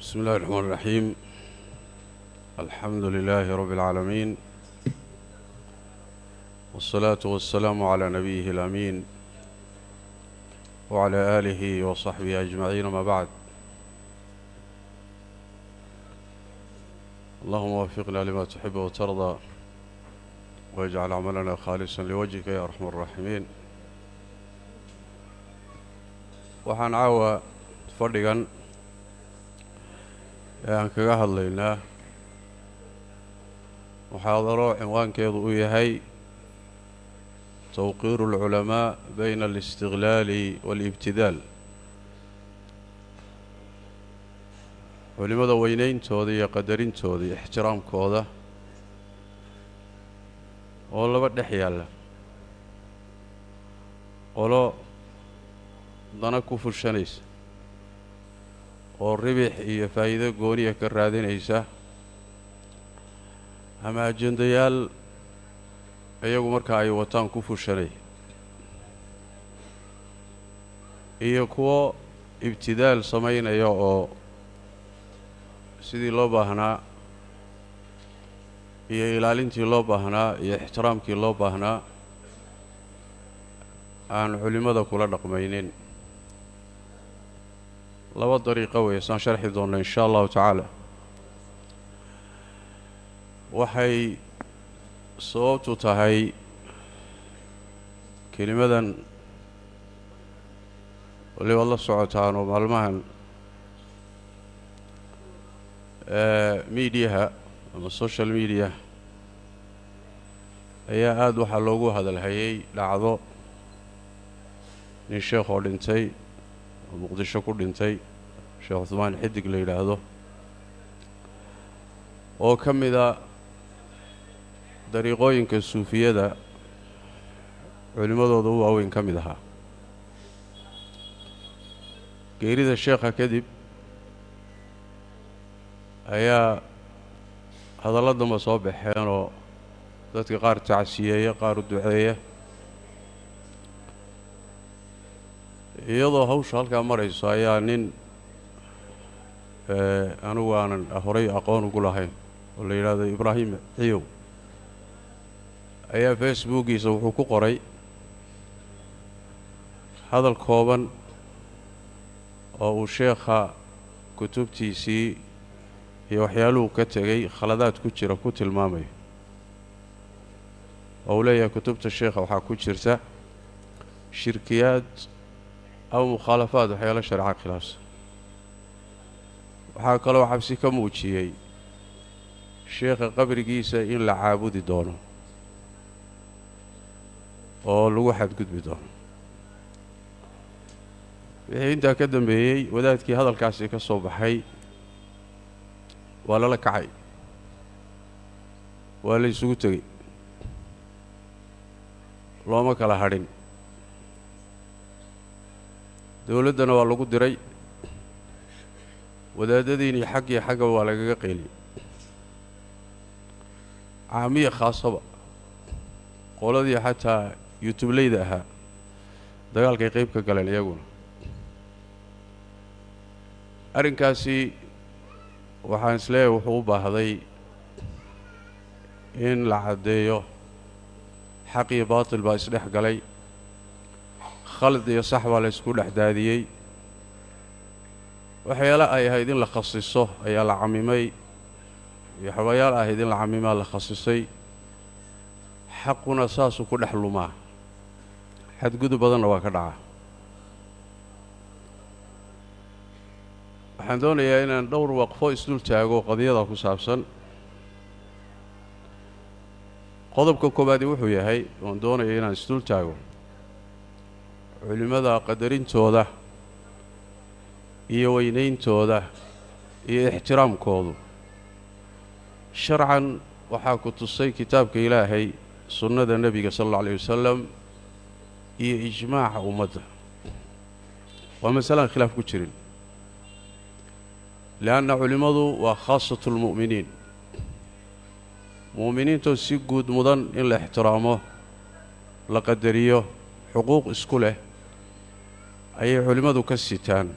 بسم الله الرحمن الرحيم. الحمد لله رب العالمين، والصلاة والسلام على نبيه الأمين وعلى آله وصحبه أجمعين، ما بعد. اللهم وفقنا لما تحب وترضى، واجعل عملنا خالصا لوجهك يا أرحم الراحمين. Waxaan caawa fadhigan ee aan kaga hadlaynaa muxaadaro cinwaankeedu uu yahay tawqiiru alculamaa bayna alistiqlaali waalibtidaal, culimmada weynayntooda iyo qadarintooda iyo ixtiraamkooda oo laba dhex yaalla, qolo dana ku fushanaysa oo ribix iyo faa'iido gooniya ka raadinaysa, ama ajendayaal iyagu markaa ay wataan ku fushanaya, iyo kuwo ibtidaal samaynaya oo sidii loo baahnaa iyo ilaalintii loo baahnaa iyo ixtiraamkii loo baahnaa aan culimmada kula dhaqmaynin. Laba dariiqo weeye saan sharxi doonno in shaa allahu tacaala. Waxay sababtu tahay kelimadan walibaad la socotaan oo maalmahan mediaha ama social media ayaa aada waxaa loogu hadalhayay dhacdo nin sheekh oo dhintay oo Muqdisho ku dhintay, Sheekh Cuhmaan Xidig la yidhaahdo, oo ka mida dariiqooyinka suufiyada culimmadooda u waaweyn ka mid ahaa. Geerida sheekha kadib ayaa hadallo damba soo baxeenoo dadka qaar tacsiyeeya, qaar u duceeya, iyadoo hawsha halkaa marayso ayaa nin anigu aanan horay aqoon ugu lahayn oo la yidhaahdo Ibraahim Ciyow ayaa Facebookiisa wuxuu ku qoray hadal kooban oo uu sheekha kutubtiisii iyo waxyaaluhu ka tegey khaladaad ku jira ku tilmaamayo, oo uu leeyahay kutubta sheekha waxaa ku jirta shirkiyaad ama mukhaalafaad, waxyaalo shareeca khilaafsan. Waxaa kaloo cabsi ka muujiyey sheekha qabrigiisa in la caabudi doono oo lagu xadgudbi doono. Wixii intaa ka dambeeyey wadaadkii hadalkaasi ka soo baxay waa lala kacay, waa la isugu tegey, looma kala hadhin. Dowladdana waa lagu diray, wadaadadiinii xaggii xaggaba waa lagaga qeyliyey, caamiya khaasaba qoladii xataa youtubeleyda ahaa dagaalkay qayb ka galeen iyaguna. Arrinkaasi waxaan isleeyahay wuxuu u baahday in la caddeeyo. Xaq iyo baatil baa isdhex galay, khalad iyo sax baa la ysku dhex daadiyey, waxyaalo ay ahayd in la khasiso ayaa la camimay, iyo waxyaalo ahayd in la camimaa la khasisay. Xaquna saasuu ku dhex lumaa, xadgudub badanna waa ka dhacaa. Waxaan doonayaa inaan dhowr waqfo isdul taago qadiyada ku saabsan. Qodobka koowaadi wuxuu yahay oon doonaya inaan isdul taago culimmada qadarintooda iyo weynayntooda iyo ixtiraamkoodu sharcan waxaa ku tusay kitaabka Ilaahay, sunnada nebiga sala allau alayh wasalam iyo ijmaaca ummadda. Waa masalaan khilaaf ku jirin, lianna culimmadu waa khaasatu lmu'miniin, mu'miniintoo si guud mudan in la ixtiraamo, la qadariyo, xuquuq isku leh ayay culimmadu ka sitaan.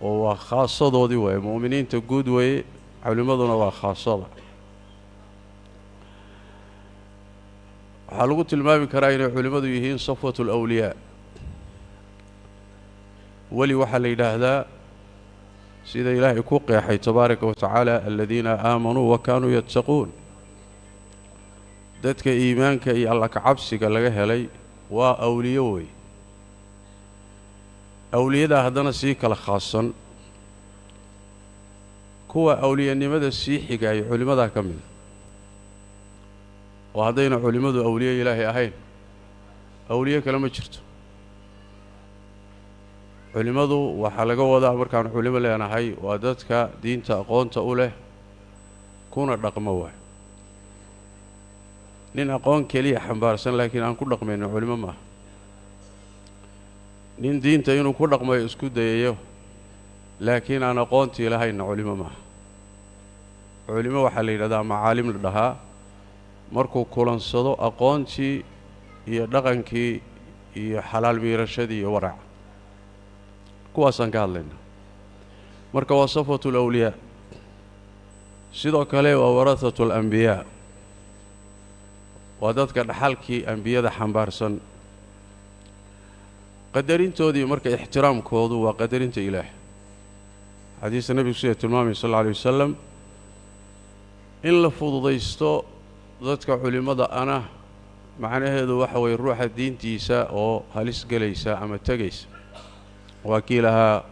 Oo waa khaasadoodii waaye, mu'miniinta guud weeye, culimmaduna waa khaasada. Waxaa lagu tilmaami karaa inay culimmadu yihiin safwatu alawliyaa. Weli waxaa la yidhaahdaa sida Ilaahay ku qeexay tabaaraka wa tacaala, aladiina aamanuu wa kaanuu yattaquun. Dadka iimaanka iyo alla kacabsiga laga helay waa awliyo wey. Awliyadaa haddana sii kala khaasan, kuwa awliyanimada sii xigaaya culimmadaa ka mida. Oo haddayna culimmadu awliye Ilaahay ahayn, awliye kale ma jirto. Culimmadu waxaa laga wadaa, markaan culimo leenahay, waa dadka diinta aqoonta u leh kuna dhaqmo waay. Nin aqoon keliya xambaarsan laakiin aan ku dhaqmaynin culimo maaha. Nin diinta inuu ku dhaqmayo isku dayayo laakiin aan aqoontii lahaynna culimo maaha. Culimo waxaa la yidhahdaa macaalim la dhahaa markuu kulansado aqoontii iyo dhaqankii iyo xalaal miirashadii iyo waraca. Kuwaasaan ka hadlaynaa. Marka waa safwatu alawliyaa, sidoo kale waa warahatu alambiyaa, waa dadka dhaxalkii ambiyada xambaarsan. Qadarintoodii marka ixtiraamkoodu waa qadarinta Ilaah. Xadiista nebigu sida tilmaamay sal alla alay wasalam, in la fududaysto dadka culimmada ana macnaheedu waxa weeye ruuxa diintiisa oo halis gelaysa ama tegaysa. Waa kii lahaa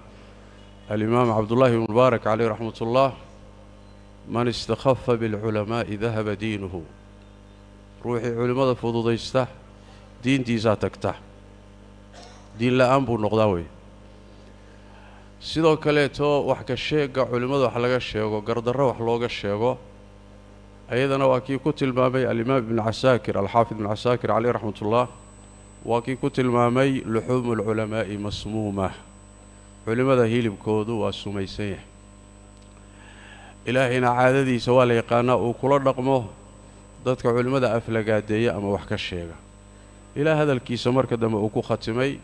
alimaam Cabdullaahi ibnu Mubaarak caleyh raxmat ullah, man istakhafa bilculamaa'i dahaba diinuhu. Ruuxii culimmada fududaysta diintiisaa tagta, diin la-aan buu noqdaa wey. Sidoo kaleeto wax ka sheegga culimmada wax laga sheego, gardarro wax looga sheego, ayadana waa kii ku tilmaamay alimaam ibnu Casaakir, alxaafid ibnu Casaakir caleyh raxmatullah, waa kii ku tilmaamay luxuumu alculamaa'i masmuuma, culimmada hilibkoodu waa sumaysan yahay. Ilaahayna caadadiisa waa la yaqaanaa uu kula dhaqmo dadka culimmada aflagaadeeya ama wax ka sheega. Ilaa hadalkiisa marka dambe uu ku khatimay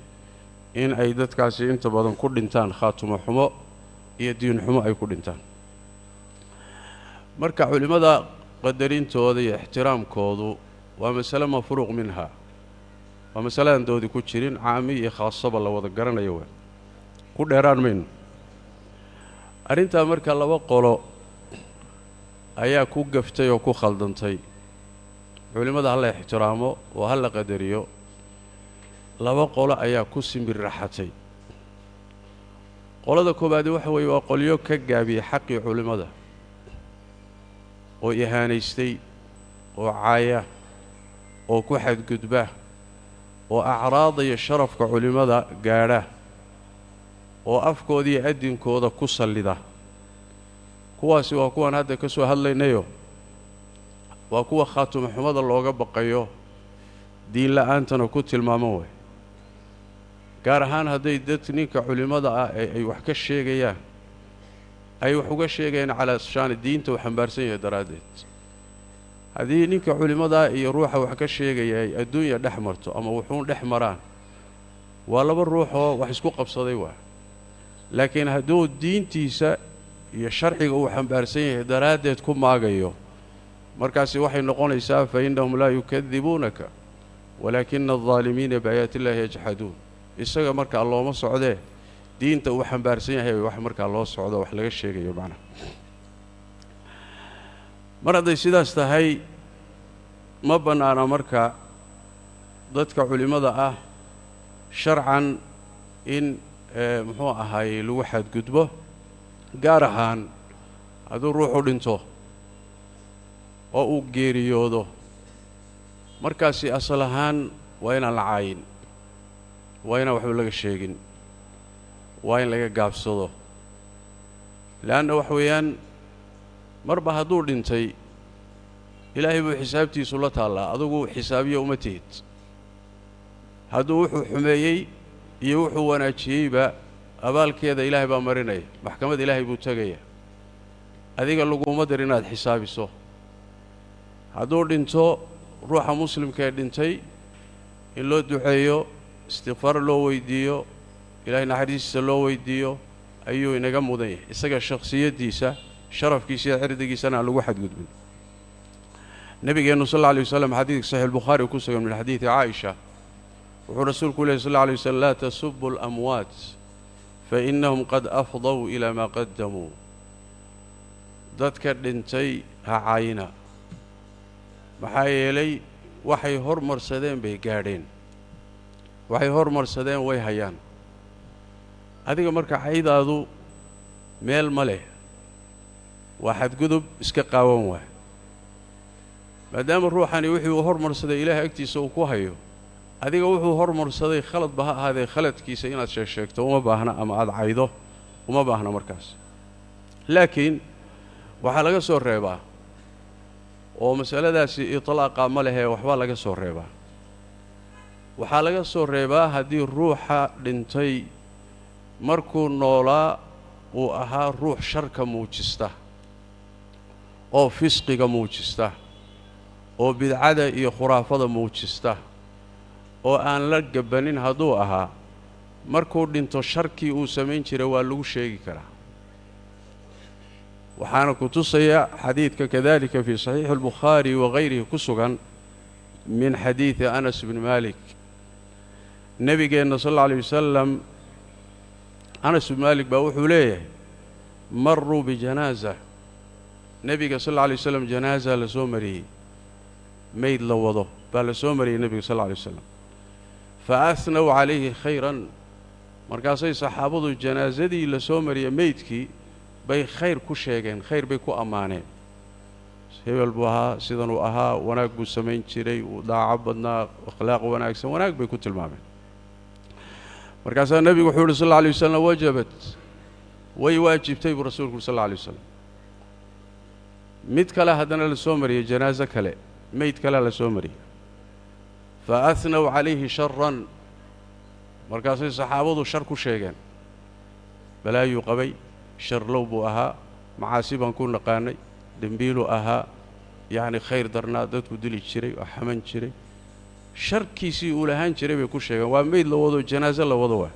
in ay dadkaasi inta badan ku dhintaan khaatumo xumo iyo diin xumo ay ku dhintaan. Marka culimmada qadarintooda iyo ixtiraamkoodu waa masale mafruuq minha, waa masaladan doodi ku jirin, caami iyo khaasaba la wada garanayo. Waa ku dheeraan mayno arrintaa. Marka laba qolo ayaa ku gaftay oo ku khaldantay. Culimmada ha la ixtiraamo oo ha la qadariyo, laba qolo ayaa ku simbirraxatay. Qolada koowaadi waxa weeye waa qolyo ka gaabiyey xaqii culimmada oo ihaanaystay oo caaya oo ku xadgudba oo acraadaya sharafka culimmada gaadha oo afkoodiiyo addinkooda ku sallida. Kuwaasi waa kuwaan hadda ka soo hadlaynayo, waa kuwa khaatumo xumada looga baqayo, diin la-aantana ku tilmaaman way. Gaar ahaan hadday dad ninka culimmada ah ee ay wax ka sheegayaan ay wax uga sheegayaan calaa shaani diinta uu xambaarsan yahay daraaddeed. Haddii ninka culimmadaa iyo ruuxa wax ka sheegaya ay adduunya dhex marto ama wuxuun dhex maraan, waa laba ruuxoo wax isku qabsaday waa. Laakiin hadduu diintiisa iyo sharciga uu xambaarsan yahay daraaddeed ku maagayo, markaasi waxay noqonaysaa fa innahum laa yukadibuunaka walaakina aldaalimiina biaayaati illaahi yajxaduun. Isaga markaa looma socdee, diinta uu xambaarsan yahay wax markaa loo socdo, wax laga sheegayo macnaha. Mar hadday sidaas tahay, ma bannaana marka dadka culimmada ah sharcan in muxuu ahaayey lagu xadgudbo, gaar ahaan hadduu ruuxu dhinto oo uu geeriyoodo. Markaasi asal ahaan waa inaan la caayin, waa inaan waxba laga sheegin, waa in laga gaabsado. Leanna wax weeyaan, marba hadduu dhintay Ilaahay buu xisaabtiisu la taallaa, adigu xisaabiyo uma tihid. Hadduu wuxuu xumeeyey iyo wuxuu wanaajiyeyba abaalkeeda Ilaahay baa marinaya, maxkamad Ilaahay buu tegaya, adiga laguma dir inaad xisaabiso. Hadduu dhinto ruuxa muslimka ee dhintay, in loo duceeyo, istikfaar loo weydiiyo, Ilaahay naxariistiisa loo weydiiyo Ayuu inaga mudan yahay isaga shakhsiyaddiisa, sharafkiisa iyo cirdigiisana aan lagu xadgudbin. Nabigeennu sal alla alay wasalam, xadiidka saxiix albukhaari ku sugan min xadiidi Caaisha, wuxuu rasuulku lehy sal alla alay waslm: "Laa tasubu alamwaat, fainahum qad afdaw ilaa maa qaddamuu." Dadka dhintay ha caayina, maxaa yeelay waxay hormarsadeen bay gaadheen, waxay hormarsadeen way hayaan. Adiga marka caydaadu meel ma leh, waa xadgudub iska qaawan waay. Maadaama ruuxani wixii uu hormarsaday Ilaahay agtiisa uu ku hayo, adiga wuxuu hormarsaday khaladba ha ahaadee, khaladkiisa inaad sheegsheegto uma baahna ama aada caydo uma baahna markaas. Laakiin waxaa laga soo reebaa, oo masaladaasi itlaaqa ma lehee, waxbaa laga soo reebaa. Waxaa laga soo reebaa haddii ruuxa dhintay markuu noolaa uu ahaa ruux sharka muujista oo fisqiga muujista oo bidcada iyo khuraafada muujista oo aan la gabanin hadduu ahaa, markuu dhinto sharkii uu samayn jiray waa lagu sheegi karaa. Waxaana ku tusaya xadiidka kadalika fii saxiixi albukhaari wagayrihi ku sugan min xadiidi Anas bni Malik. Nebigeenna sal alla alay wasalam, Anas bn Maalik baa wuxuu leeyahay: maruu bijanaaza. Nebiga sal alla alay waslam janaaza la soo mariyey, meyd la wado baa la soo mariyey nebiga sal alla alay wasalam. Fa ahnaw calayhi khayran. Markaasay saxaabadu janaasadii la soo mariyey, meydkii bay khayr ku sheegeen, khayr bay ku ammaaneen. Hebel buu ahaa, sidanuu ahaa, wanaag buu samayn jiray, uu daaco badnaa, akhlaaq wanaagsan, wanaag bay ku tilmaameen. Markaasaa nebigu wuxuu yuhi sal alla alay wasalam: "Wajabat." Way waajibtay buu rasuulku yuri sal alla alay wasalam. Mid kale haddana la soo mariyey, janaaso kale, meyd kalea la soo mariyey. Fa ahnaw calayhi sharan. Markaasay saxaabadu shar ku sheegeen: balaayuu qabay, sharlow buu ahaa, macaasi baan ku naqaanay, dembiiluu ahaa, yacni khayr darnaa, dadku dili jiray oo xaman jiray. Sharkiisii uu lahaan jiray bay ku sheegeen. Waa meyd la wado, janaaso la wado waa.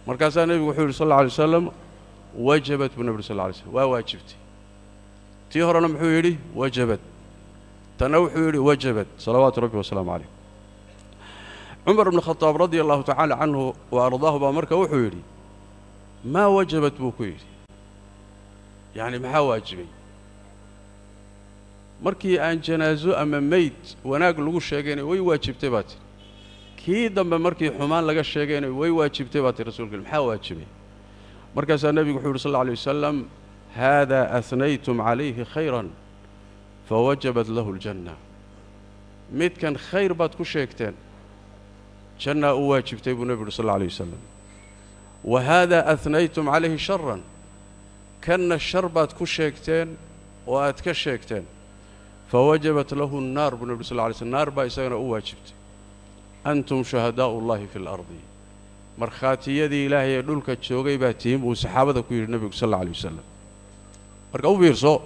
Markaasaa nebigu wuxuu yidhi sal alla alay wasalam: "Wajabat," buu nebi uri sal alla alay slam, waa waajibtay. Tii horena muxuu yidhi? "Wajabat." Tanna wuxuu yidhi: "Wajabat." Salawaatu rabbi wasalaamu calayh. Cumar bnu Khadaab radia allahu tacaala canhu wa ardaahu baa marka wuxuu yidhi: "Maa wajabat?" buu ku yidhi. Yacni maxaa waajibay? Markii aan janaaso ama meyd wanaag lagu sheegayna way waajibtay baa tiri, kii dambe markii xumaan laga sheegayna way waajibtay baa tiri. Rasuulka, maxaa waajibay? Markaasaa nebigu wuxuu yidhi sal alla alay wasalam: "Haadaa ahnaytum calayhi khayran, fawajabat lahu aljanna." Midkan khayr baad ku sheegteen, jannaa u waajibtay buu nebigu yuri sal alla alay wasalam. "Wa haadaa ahnaytum calayhi sharan." Kanna shar baad ku sheegteen oo aad ka sheegteen, fawajabat lahu annaar buu nebi uri sal lla alay slm, naar baa isagana u waajibtay. "Antum shuhadaa'u ullahi fi alardi." Markhaatiyadii Ilaahay ee dhulka joogay baa tihiin, buu saxaabada ku yidhi nebigu sal alla alay wasalam. Marka u fiirso,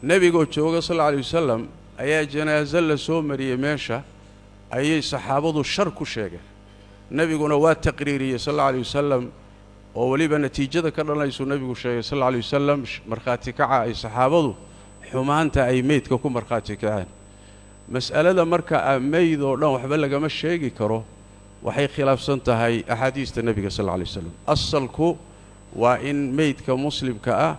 nebigoo jooga sal alla alay wasalam ayaa janaaso la soo mariyey meesha, ayay saxaabadu shar ku sheegeen. Nebiguna waa taqriiriyey sal alla alay wasalam, oo weliba natiijada ka dhalanaysuu nebigu sheegay sal alla alay wasalam, markhaati kaca ay saxaabadu xumaanta ay meydka ku markhaati kaceen. Mas'alada marka a meyd oo dhan waxba lagama sheegi karo waxay khilaafsan tahay axaadiista nebiga sal alla alay wasalam. Asalku waa in meydka muslimka ah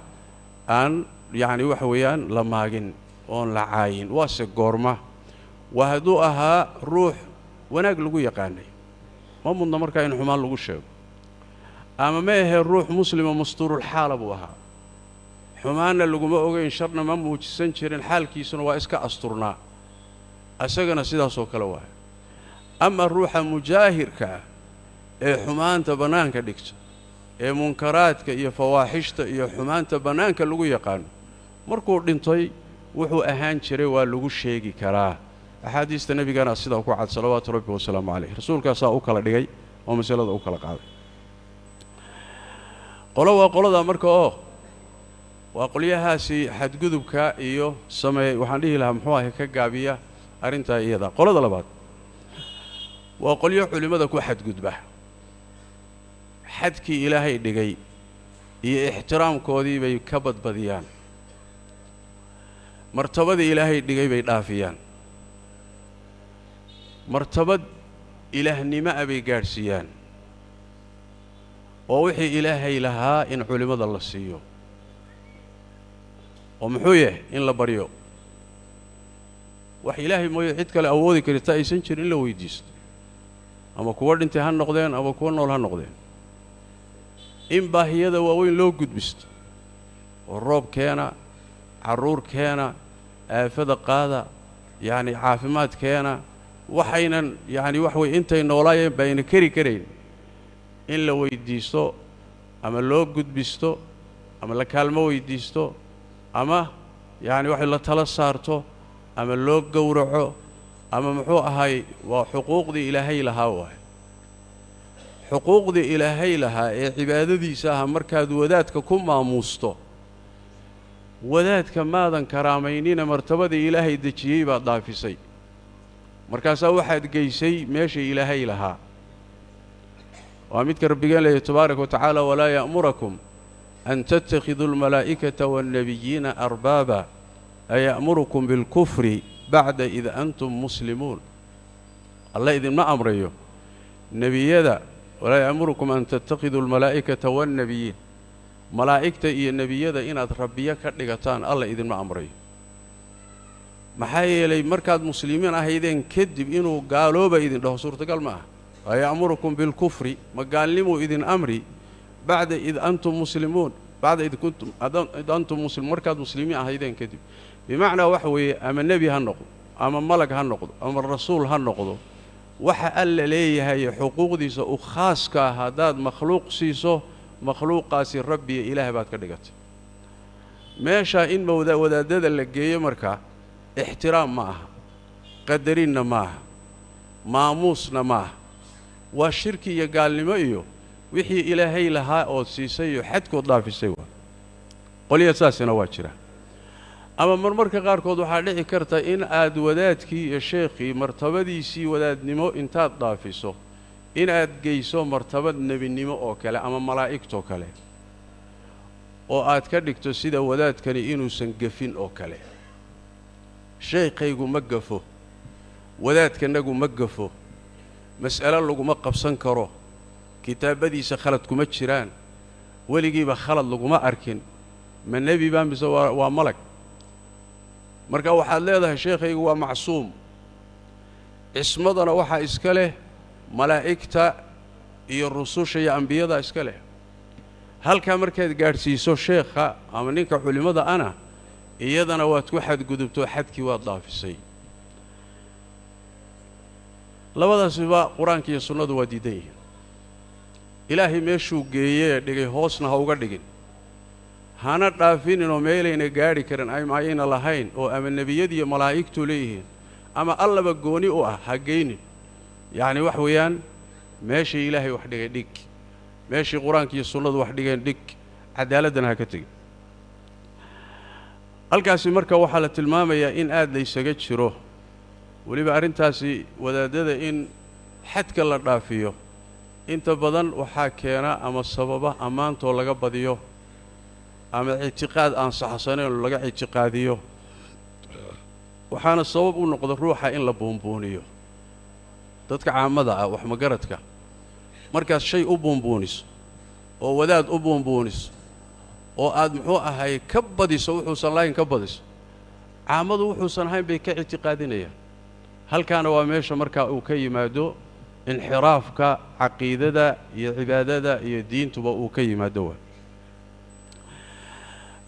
aan yacni waxa weeyaan la maagin oon la caayin. Waase goorma? Waa hadduu ahaa ruux wanaag lagu yaqaanay, ma mudna markaa in xumaan lagu sheego. Ama ma ahee ruux muslima mastuurulxaala buu ahaa, xumaanna laguma ogeyn, sharna ma muujisan jirin, xaalkiisuna waa iska asturnaa, isagana sidaasoo kale waay. Ama ruuxa mujaahirka ah ee xumaanta bannaanka dhigta, ee munkaraadka iyo fawaaxishta iyo xumaanta bannaanka lagu yaqaano, markuu dhintay wuxuu ahaan jiray waa lagu sheegi karaa. Axaadiista nebigana sidaa ku cad salawaatu rabbi wasalaamu calayh. Rasuulkaasaa u kala dhigay oo masalada u kala qaaday. Qolo waa qoladaa marka, oo waa qolyahaasi xadgudubka iyo sameey, waxaan dhihi lahaa muxuu ahay, ka gaabiya arrintaa iyada. Qolada labaad waa qolyo culimmada ku xadgudba, xadkii Ilaahay dhigay Iyo ixtiraamkoodii bay ka badbadiyaan, martabadii Ilaahay dhigay bay dhaafiyaan, martabad ilaahnimo a bay gaadhsiiyaan, oo wixii Ilaahay lahaa in culimmada la siiyo oo muxuu yahay in la baryo, wax Ilaahay mooye cid kale awoodi karita aysan jirin in la weydiisto, ama kuwa dhintay ha noqdeen ama kuwa nool ha noqdeen, in baahiyada waaweyn loo gudbisto oo roob keena, carruur keena, aafada qaada, yacni caafimaad keena, waxaynan yacni wax wey intay noolaayeen bayna keri karayn in la weydiisto ama loo gudbisto ama la kaalmo weydiisto ama yacni wax la tala saarto ama loo gowraco ama muxuu ahay. Waa xuquuqdii Ilaahay lahaa waay. Xuquuqdii Ilaahay lahaa ee cibaadadiisa aha markaad wadaadka ku maamuusto, wadaadka maadan karaamaynina, martabadii Ilaahay dejiyey baad dhaafisay. Markaasaa waxaad geysay meeshai Ilaahay lahaa. Waa midka Rabbigeen leeyahy tabaaraka wa tacaala: "Walaa ya'murakum an tattakhiduu almalaa'ikata waannabiyiina arbaaba, aya'murukum bilkufri bacda id antum muslimuun." Alla idinma amrayo nebiyada, walaa ya'murukum an tattakhiduu almalaa'ikata waannabiyiin, malaa'igta iyo nebiyada inaad rabbiyo ka dhigataan Alla idinma amrayo. Maxaa yeelay, markaad muslimiin ahaydeen kadib inuu gaalooba idin dhaho suurtagal ma aha. Aya'murukum bilkufri, ma gaalnimuu idin amri, bacda id antum muslimuun, bacda id kuntum id antum muslim, markaad muslimiin ahaydeen kadib. Bimacnaa waxa weeye, ama nebi ha noqdo ama malag ha noqdo ama rasuul ha noqdo, waxa Alla leeyahay xuquuqdiisa u khaaska ah haddaad makhluuq siiso, makhluuqaasi rabbiya Ilaah baad ka dhigatay. Meeshaa in wadaadada la geeyo markaa ixtiraam ma aha, qadarinna ma aha, maamuusna ma aha, waa shirki iyo gaalnimo iyo wixii Ilaahay lahaa ood siisay iyo xadkood dhaafisay. Waa qolya saasina waa jira. Ama marmarka qaarkood waxaa dhici karta in aad wadaadkii iyo sheekhii martabadiisii wadaadnimo intaad dhaafiso inaad geyso martabad nebinimo oo kale ama malaa'igtoo kale, oo aad ka dhigto sida wadaadkani inuusan gefin oo kale. Sheekhaygu ma gafo, wadaadkanagu ma gafo, mas'alo laguma qabsan karo, kitaabadiisa khalad kuma jiraan, weligiiba khalad laguma arkin. Ma nebi baa mise waa malag? Marka waxaad leedahay sheekhaygu waa macsuum. Cismadana waxaa iska leh malaa'igta iyo rususha iyo ambiyada iska leh. Halkaa markaad gaadhsiiso sheekha ama ninka culimmada ana, iyadana waad ku xadgudubto, xadkii waad dhaafisay. Labadaasiba Qur-aanka iyo sunnadu waa diidan yihiin. Ilaahay meeshuu geeyee dhigay hoosna ha uga dhigin, hana dhaafininoo meelayna gaadhi karin ama ayna lahayn oo ama nebiyadiiyo malaa'igtu leeyihiin ama Allaba gooni u ah ha geynin. Yacni wax weeyaan, meeshii Ilaahay wax dhigay dhig, meeshii Qur-aanka iyo sunnadu wax dhigeen dhig, cadaaladana ha ka tegin halkaasi. Marka waxaa la tilmaamayaa in aad laysaga jiro weliba arrintaasi wadaadada in xadka la dhaafiyo. Inta badan waxaa keena ama sababa ammaantoo laga badiyo ama ictiqaad aan saxsanayn oo laga ictiqaadiyo. Waxaana sabab u noqda ruuxa in la buunbuuniyo. Dadka caamada ah, wax magaradka, markaad shay u buunbuuniso oo wadaad u buunbuuniso oo aad muxuu ahay ka badiso wuxuusan lahayn ka badiso, caamadu wuxuusan ahayn bay ka ictiqaadinayaan. Halkaana waa meesha markaa uu ka yimaado inxiraafka caqiidada iyo cibaadada iyo diintuba uu ka yimaado. Waa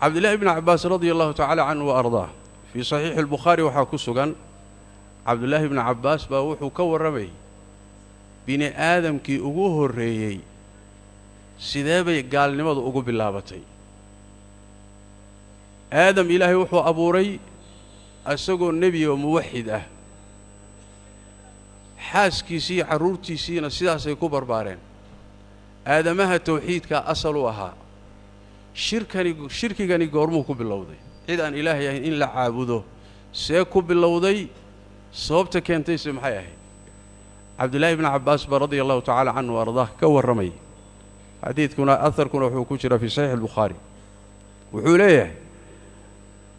Cabdillahi bni Cabbaas radia allahu tacaala canhu wa ardaah. Fii saxiixi albukhaari waxaa ku sugan, Cabdullaahi bni Cabbaas baa wuxuu ka warramayay bini aadamkii ugu horreeyey sidee bay gaalnimadu ugu bilaabatay. Aadam Ilaahay wuxuu abuuray isagoo nebi oo muwaxid ah, xaaskiisii iyo carruurtiisiina sidaasay ku barbaareen. Aadamaha tawxiidkaa asal u ahaa. Shirkani, shirkigani goormuu ku bilowday? Cid aan Ilaahay ahayn in la caabudo see ku bilowday? Sababta keentayse maxay ahayd? Cabdullaahi bni Cabbaas baa radia allahu tacaala canhu wa ardaah ka warramay. Xadiidkuna aharkuna wuxuu ku jiraa fii saxiix albukhaari. Wuxuu leeyahay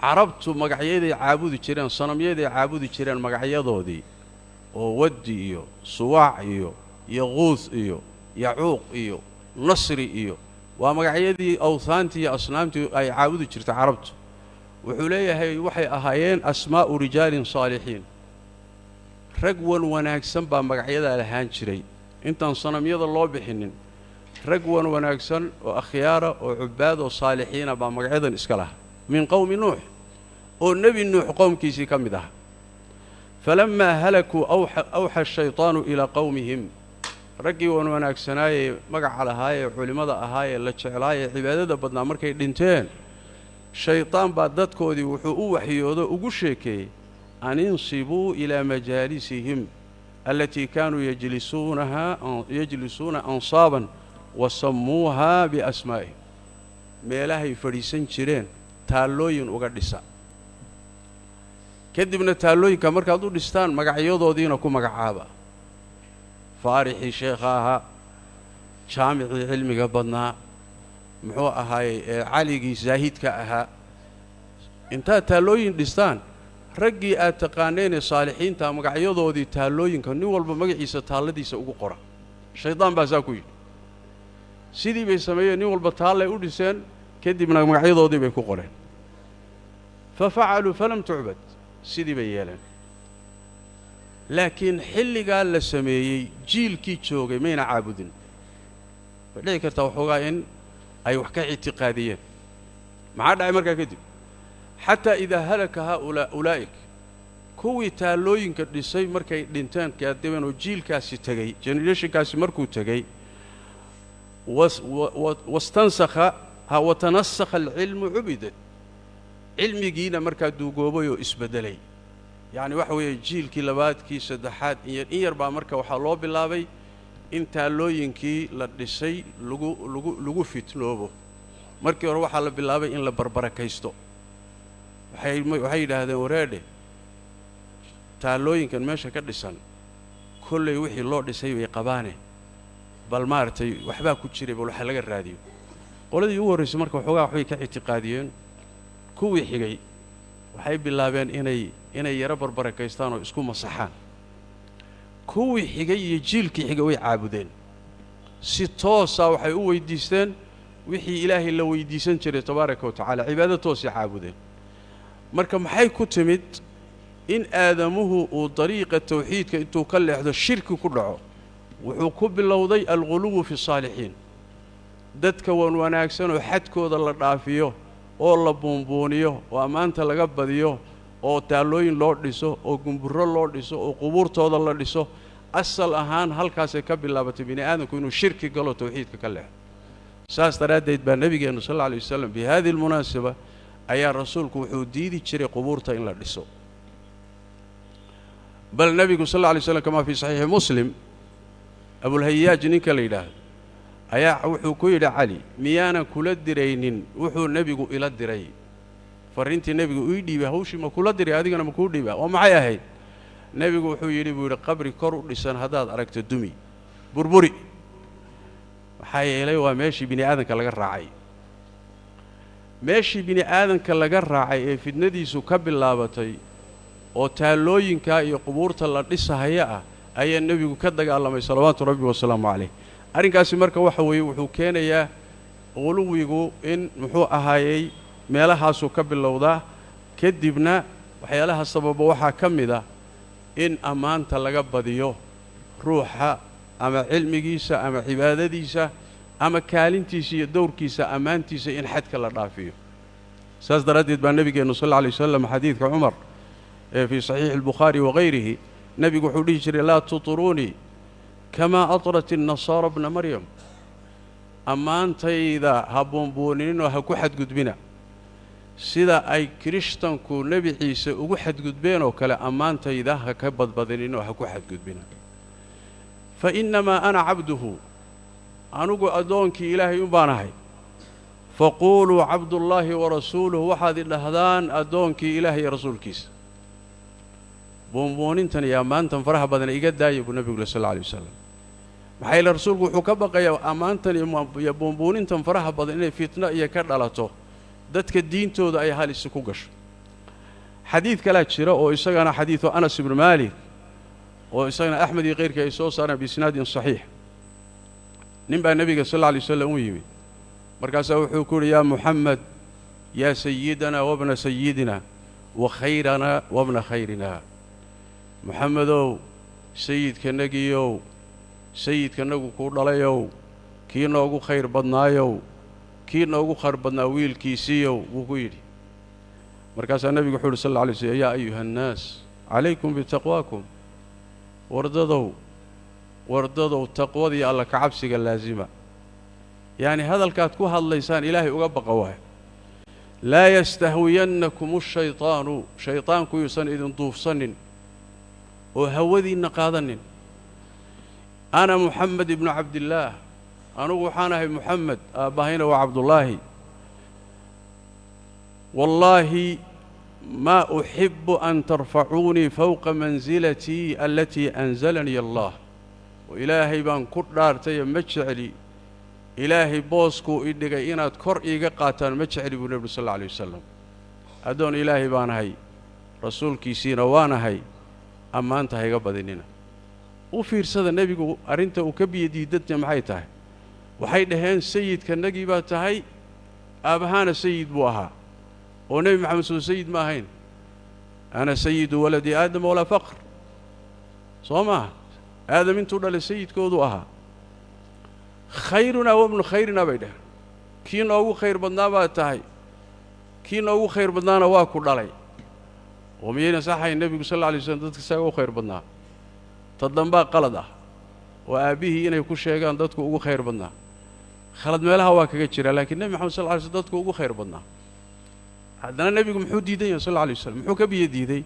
carabtu magacyaday caabudi jireen, sanamyaday caabudi jireen, magacyadoodii oo Waddi iyo Suwaac iyo Yaquud iyo Yacuuq iyo Nasri iyo waa magacyadii awhaantii iyo asnaamtii ay caabudi jirtay carabtu. Wuxuu leeyahay waxay ahaayeen asmaa'u rijaalin saalixiin, rag wan wanaagsan baa magacyadaa lahaan jiray intaan sanamyada loo bixinin. Rag wan wanaagsan oo akhyaara oo cubbaad oo saalixiina baa magacyadan iska lahaa, min qowmi Nuux, oo Nebi Nuux qowmkiisii ka mid aha. Falammaa halakuu awxa ashaytaanu ilaa qowmihim. Raggii wan wanaagsanaayee magaca lahaayee culimmada ahaayee la jeclaayee cibaadada badnaa markay dhinteen, shaytaan baa dadkoodii wuxuu u waxyoodo ugu sheekeeyey an insibuu ilaa majaalisihim alatii kaanuu yajlisuuna ansaaban wa sammuuhaa biasmaa'ihim. Meelahay fadhiisan jireen taallooyin uga dhisa, kadibna taallooyinka markaad u dhistaan magacyadoodiina ku magacaaba: Faarixii sheekha ahaa, jaamicii cilmiga badnaa, muxuu ahaayey, Caligii zaahidka ahaa. Intaad taallooyin dhistaan, raggii aad taqaaneenee saalixiinta magacyadoodii taallooyinka nin walba magaciisa taalladiisa ugu qora. Shaydaan baa saa ku yidhi. Sidii bay sameeyeen, nin walba taallay u dhiseen, kadibna magacyadoodii bay ku qoreen. Fa facaluu falam tucbad, sidii bay yeeleen. Laakiin xilligaa la sameeyey jiilkii joogay mayna caabudin. Way dhici kartaa waxoogaa in ay wax ka ictiqaadiyeen. Maxaa dhacay markaa kadib? Xataa idaa halaka haaulaa ulaa'ik, kuwii taallooyinka dhisay markay dhinteen kaadibeen oo jiilkaasi tegey, generationkaasi markuu tegey, wastansakha watanasakha alcilmu cubidad, cilmigiina markaa duugoobay oo isbeddelay. Yacni waxa weeye jiilkii labaad, kii saddexaad, inyar in yar baa marka waxaa loo bilaabay in taallooyinkii la dhisay lagu lagu lagu fitnoobo. Markii hore waxaa la bilaabay in la barbarakaysto. Waxay yidhaahdeen, wareedhe, taallooyinkan meesha ka dhisan kollay wixii loo dhisay bay qabaane, bal maaragtay waxbaa ku jiray, bal waxa laga raadiyo. Qoladii ugu horraysay marka waxoogaa waxbay ka ictiqaadiyeen. Kuwii xigay waxay bilaabeen inay yaro barbarakaystaan oo isku masaxaan. Kuwii xigay iyo jiilkii xigay way caabudeen si toosa. Waxay u weydiisteen wixii Ilaahay la weydiisan jiray tabaaraka wa tacaala, cibaado toosay caabudeen. Marka maxay ku timid in aadamuhu uu dariiqa tawxiidka intuu ka leexdo shirki ku dhaco? Wuxuu ku bilowday alguluwu fi saalixiin, dadka wan wanaagsan oo xadkooda la dhaafiyo oo la buunbuuniyo oo ammaanta laga badiyo oo taallooyin loo dhiso oo gumburro loo dhiso oo qubuurtooda la dhiso. Asal ahaan halkaasay ka bilaabatay bini aadamku inuu shirki galo, tawxiidka ka leexdo. Saas daraaddeed baa nebigeennu sal alla alay wasalam bi hadihi almunaasaba ayaa rasuulku wuxuu diidi jiray qubuurta in la dhiso. Bal nebigu sal alla alay slam, kamaa fii saxiixi Muslim, Abulhayaaj ninka la yidhaahdo ayaa wuxuu ku yidhi Cali: "Miyaanan kula diraynin wuxuu nebigu ila diray? Farriintii nebigu ii dhiibay, hawshii ma kula diray, adigana ma kuu dhiibaa?" Oo maxay ahayd? Nebigu wuxuu yidhi, buu yidhi, "Qabri kor u dhisan haddaad aragto, dumi, burburi. Maxaa yeelay waa meeshii bini aadanka laga raacay." Meeshii bini aadanka laga raacay ee fidnadiisu ka bilaabatay oo taallooyinkaa iyo qubuurta la dhisahaya ah ayaa nebigu ka dagaalamay, salawaatu rabbi wasalaamu calayh. Arrinkaasi marka waxa weeye wuxuu keenayaa quluwigu in muxuu ahaayey meelahaasuu ka bilowdaa. Kadibna waxyaalaha sababa waxaa ka mid ah in ammaanta laga badiyo ruuxa, ama cilmigiisa ama cibaadadiisa ama kaalintiisa iyo dowrkiisa, ammaantiisa in xadka la dhaafiyo. Saas daraaddeed baa nebigeennu sal alla alay wasalam xadiidka Cumar ee fii saxiixi albukhaari wagayrihi, nebigu wuxuu dhihi jiray: "Laa tuطruunii kamaa atrat الnasaara bna Maryam." Ammaantayda ha buunbuuninoo ha ku xadgudbina sida ay Kirishtanku Nebi Ciise ugu xadgudbeen oo kale. Ammaantayda ha ka badbadininoo ha ku xadgudbina. Fa innamaa ana cabduhu, anugu addoonkii Ilaahay un baan ahay. Faquuluu cabdullaahi wa rasuuluhu, waxaad idhahdaan addoonkii Ilaahay iyo rasuulkiisa. Buunbuunintan iyo ammaantan faraha badan iga daaya, buu nebigu sal alla alay wasalam. Maxaa yeele rasuulku wuxuu ka baqayaa ammaantan iyo buunbuunintan faraha badan inay fitno iyo ka dhalato, dadka diintooda ay halisi ku gasho. Xadiid kalaa jira oo isagana xadiidu Anas ibnu Maalik, oo isagana Axmed iyo keyrkii ay soo saareen biisnaadin saxiix. Nin baa nebiga sal alla alay wasallam u yimid, markaasaa wuxuu ku yidhi: yaa Muxamed, yaa sayidana wabna sayidina wa khayrana wabna khayrina. Muxamedow, sayidkanagiyow, sayidkanagu kuu dhalayow, kii noogu khayr badnaayow, kii noogu khayr badnaa wiilkiisiiyow, wuu ku yidhi. Markaasaa nebigu wuxuu yidhi sal alla alay slam: yaa ayuha annaas, calaykum bitaqwaakum. Wardadow, wardadow, taqwadii alla kacabsiga laasima. Yacni hadalkaad ku hadlaysaan Ilaahay uga baqa waay. Laa yastahwiyannakum ashaytaanu, shaydaanku yuusan idin duufsanin oo hawadiinna qaadanin. Ana Muxamed ibnu Cabdillaah, anugu waxaan ahay Muxamed, aabbahayna waa Cabdullaahi. Wallaahi maa uxibu an tarfacuunii fowqa mansilatii alatii anzalanii allah. Oo Ilaahay baan ku dhaartaye, ma jecli Ilaahay booskuu i dhigay inaad kor iiga qaataan, ma jecli, buu nebigu sal alla alay wasalam. Addoon Ilaahay baan ahay, rasuulkiisiina waanahay, ammaanta hayga badinina. U fiirsada, nebigu arrinta uu ka biyo diidanta maxay tahay? Waxay dhaheen: sayidkanagii baa tahay, aabbahaana sayid buu ahaa. Oo Nebi Maxamed soo sayid ma ahayn? Ana sayidu waladi Aadama walaa faqr, soo maaha? Aadam intuu dhalay sayidkoodu ahaa. Khayrunaa wabnu khayrinaa, bay dhaheen. Kii noogu khayr badnaa baa tahay, kii noogu khayr badnaana waa ku dhalay. Oo miyayna saxayn nebigu sal alla alay slam dadka isaga u khayr badnaa? Ta dambaa qalad ah, oo aabbihii inay ku sheegaan dadku ugu khayr badnaa khalad meelaha waa kaga jira, laakiin Nebi Maxamed sal lla alay slm dadku ugu khayr badnaa. Haddana nebigu muxuu diidan yahay sal alla alay waslam? Muxuu ka biyo diiday?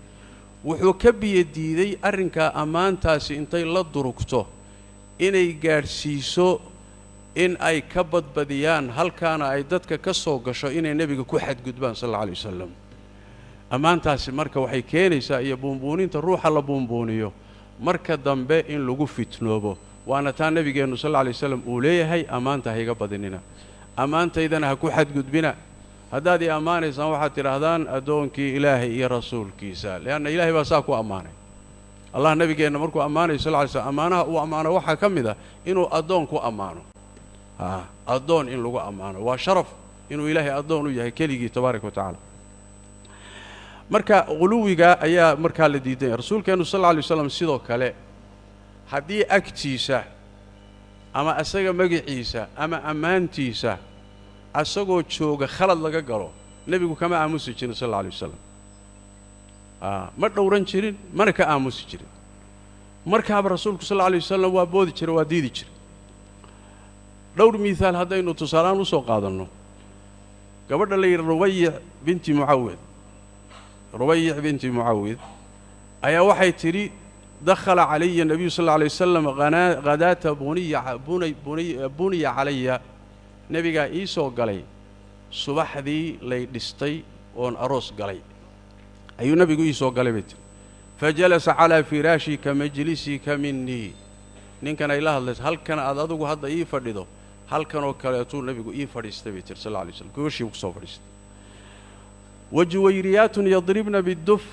Wuxuu ka biyo diiday arrinkaa ammaantaasi intay la durugto inay gaadhsiiso in ay ka badbadiyaan, halkaana ay dadka ka soo gasho inay nebiga ku xadgudbaan sal alla alay wasalam. Ammaantaasi marka waxay keenaysaa, iyo buunbuuninta ruuxa la buunbuuniyo, marka dambe in lagu fitnoobo. Waana taa nebigeennu sal alla alay waslam uu leeyahay: ammaanta ha iga badinina, ammaantaydana ha ku xadgudbina. Haddaad i ammaanaysaan, waxaad tidhaahdaan addoonkii Ilaahay iyo rasuulkiisa, leanna Ilaahay baa saa ku ammaanay. Allah nebigeenna markuu ammaanayo sal ly slm, ammaanaha uu ammaano waxaa ka mid ah inuu addoon ku ammaano. Addoon in lagu ammaano waa sharaf, inuu Ilaahay addoon u yahay keligii tabaaraka wa tacaala. Marka quluwiga ayaa markaa la diidanya. Rasuulkeennu sal alla alay waslam sidoo kale, haddii agtiisa ama asaga magiciisa ama ammaantiisa asagoo jooga khalad laga galo, nebigu kama aamusi jirin sal alla alay wasalam. Ma dhowran jirin, mana ka aamusi jirin. Markaaba rasuulku sal alla alay wasalam waa boodi jiray, waa diidi jiray. Dhowr miihaal haddaynu tusaaleaan u soo qaadanno, gabadha la yidhi Rubayic binti Mucawid, Rubayic binti Mucawid ayaa waxay tidhi: dakhala calaya nebiyu sal alla alay wasalam khadaata buniya calaya. Nebigaa ii soo galay subaxdii lay dhistay oon aroos galay ayuu nebigu ii soo galay, bay tiri. Fajalasa calaa firaashii ka majlisika minii. Ninkan ay la hadlaysa, halkan aad adigu hadda ii fadhido, halkanoo kaleetuu nebigu ii fadhiistay, bay tiri sal alla alay slam. Gogashii ku soo fadhiistay. Wajuwayriyaatun yadribna biduf,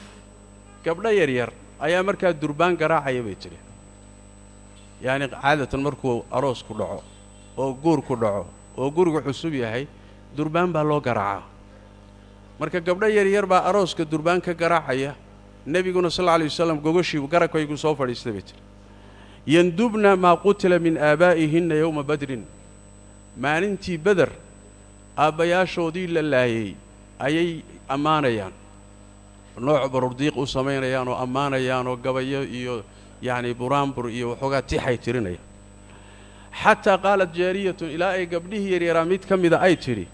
gabdho yaryar ayaa markaa durbaan garaacaya, bay tidhi. Yacni caadatan markuu aroos ku dhaco oo guur ku dhaco oo gurigu cusub yahay, durbaan baa loo garaacaa. Marka gabdho yaryar baa arooska durbaan ka garaacaya, nebiguna sal alla alay wasalam gogoshiibu garabkaygu soo fadhiistay, bay tidhi. Yandubna maa qutila min aabaa'ihinna yowma Badrin, maalintii Beder aabbayaashoodii la laayey ayay ammaanayaan, nooc barurdiiq u samaynayaan oo ammaanayaan oo gabayo iyo yacni buraanbur iyo waxoogaa tixay tirinayaan. Xataa qaalat jaariyatun, ilaa ay gabdhihii yaryaraa mid ka mida ay tidhi: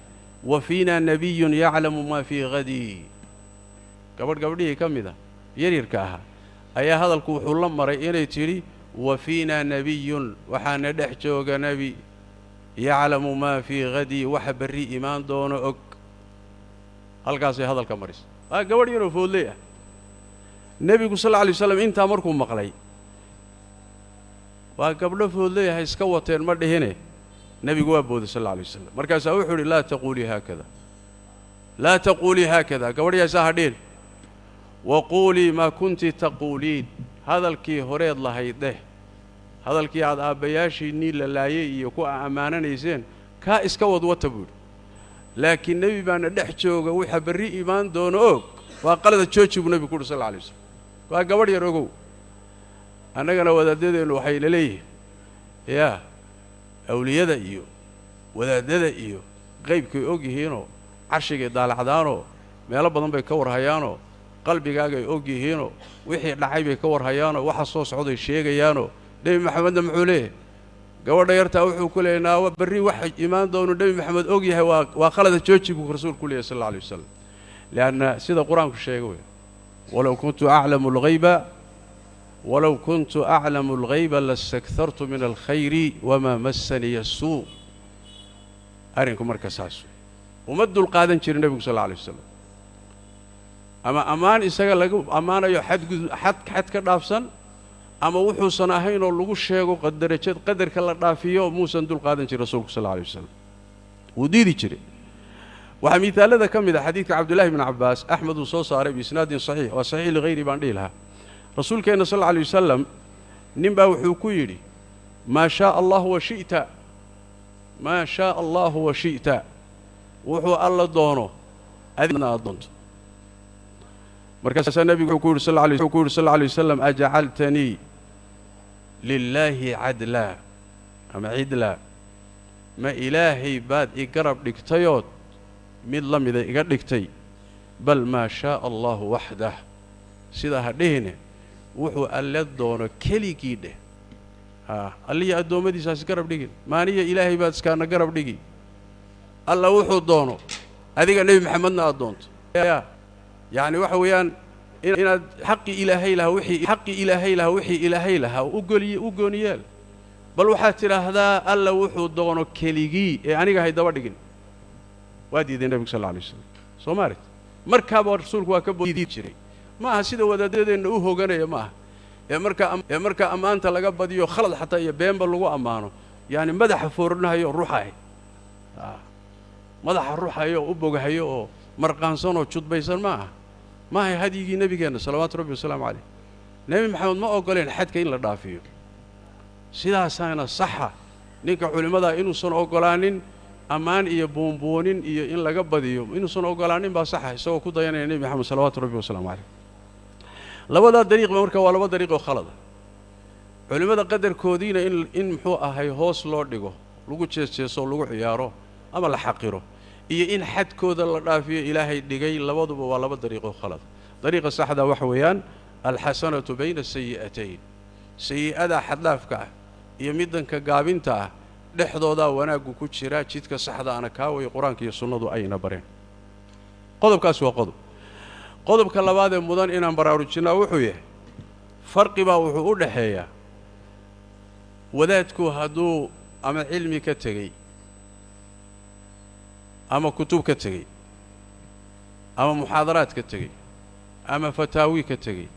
wa fiinaa nebiyun yaclamu maa fii hadii. Gabadh gabdhihii ka mida yaryarka ahaa ayaa hadalku wuxuu la maray inay tidhi: wa fiinaa nebiyun, waxaana dhex jooga nebi, yaclamu maa fii hadii, waxa berri imaan doono og. Halkaasay hadalka marisa. Waa gabadh yaroo foodley ah. Nebigu sal alla alay waslam intaa markuu maqlay Waa gabdho foodleeyahay iska wateen ma dhihine. Nebigu waa booday sal alla alay wasalam. Markaasaa wuxuu yidhi laa taquulii haakada, laa taquulii haakada, gabadhyaasaa ha dhihin. Waquulii maa kunti taquuliin, hadalkii horeed lahayd dheh, hadalkii aad aabbayaashiinnii la laayay iyo ku ammaananayseen kaa iska wadwata buu yidhi. Laakiin nebi baana dhex jooga, waxa berri imaan doono og, waa qalada jooji buu nebigu ku uhi sal alla alay waslam. Waa gabadh yar ogow. Annagana wadaadadeennu waxayna leeyihiin yaa awliyada iyo wadaaddada iyo qaybkay og yihiinoo carshigay daalacdaanoo meelo badan bay ka warhayaanoo qalbigaagay og yihiinoo wixii dhacay bay ka warhayaanoo waxa soo socday sheegayaanoo. Nebi Maxamedna muxuu leeyahay? Gabadha yartaa wuxuu ku leeyahy naawa berri waxa imaan doono nebi Maxamed og yahay, waa qalada jooji buu rasuulku leeyahy sal alla alay wasalam. Lianna sida qur-aanku sheegay wey, walow kuntu aclamu alghayba, walow kuntu aclamu alghayba lastakthartu min alkhayri wamaa massaniya asuu. Arrinku marka saas wey, uma dulqaadan jirin nebigu sal alla alay wasalam ama ammaan isaga lagu ammaanayo xadgud xad ka dhaafsan ama wuxuusan ahaynoo lagu sheego qadarajad qadarka la dhaafiyo, muusan dulqaadan jirin rasuulku sal alla alay wasalam, wuu diidi jiray. Waxaa miaalada ka mid a xadiidka Cabdullahi bn Cabbaas, Axmed uu soo saaray biisnaadin saxiix, waa saxiix ligayri baan dhihi lahaa. Rasuulkeenna sal alla alay wasalam nin baa wuxuu ku yidhi maa shaaa allahu wa shi'ta, maa shaaa allahu wa shi'ta, wuxuu alla doono adigna aad doonto. Markaasaa nebigu wuxuu ku yidhi sal alla alay wasalam ajacaltanii lilaahi cadlaa ama cidlaa, ma ilaahay baad i garab dhigtayood mid la mida iga dhigtay? Bal maa shaaa allahu waxdah, sidaa ha dhihine, wuxuu alle doono keligii dheh. Haa, alliya addoommadiisaas garab dhigin, maaniya ilaahay baad iskaana garab dhigi. Alla wuxuu doono adiga nebi Maxamedna aad doonto, yacni waxa weeyaan inaad xaqii ilaahay lahaa, wixii xaqii ilaahay lahaa, wixii ilaahay lahaa u gooniyeel. Bal waxaad tidhaahdaa alla wuxuu doono keligii ee aniga hay daba dhigin. Waa diiday nebigu sal alla alay wasalam. Soo maarit markaaba rasuulku waa ka boodi jiray. Ma aha sida wadaadadeenna u hoganaya, ma aha ee markaa ammaanta laga badiyo khalad xataa iyo beenba lagu ammaano, yaani madaxa foorinahayo ruxahay, madaxa ruxayo oo u bogahayo oo marqaansanoo judbaysan ma aha. Ma ahay hadyigii nebigeenna salawaatu rabbi wasalaamu caleyh. Nebi Maxamed ma ogoleen xadka in la dhaafiyo. Sidaasaana saxa ninka culimmadaa inuusan ogolaanin ammaan iyo buunbuunin iyo in laga badiyo, inuusan ogolaanin baa saxa, isagoo ku dayanaya nebi Maxamed salawaatu rabbi wasalaamu caleyh. Labadaa dariiqba marka waa laba dariiq oo khalada. Culimmada qadarkoodiina in muxuu ahay hoos loo dhigo, lagu jeesjeeso, lagu ciyaaro ama la xaqiro, iyo in xadkooda la dhaafiyo ilaahay dhigay, labaduba waa laba dariiqoo khalada. Dariiqa saxda waxa weeyaan alxasanatu bayna asayi'atayn, sayi'adaa xaddhaafka ah iyo middanka gaabinta ah dhexdoodaa wanaaggu ku jira. Jidka saxda ana kaa way qur-aanka iyo sunnadu ayna bareen. Qodobkaas waa qodob. Qodobka labaadee mudan inaan baraarujinnaa wuxuu yahay farqi baa wuxuu u dhaxeeyaa wadaadku hadduu ama cilmi ka tegey ama kutub ka tegey ama muxaadaraad ka tegey ama fataawi ka tegey,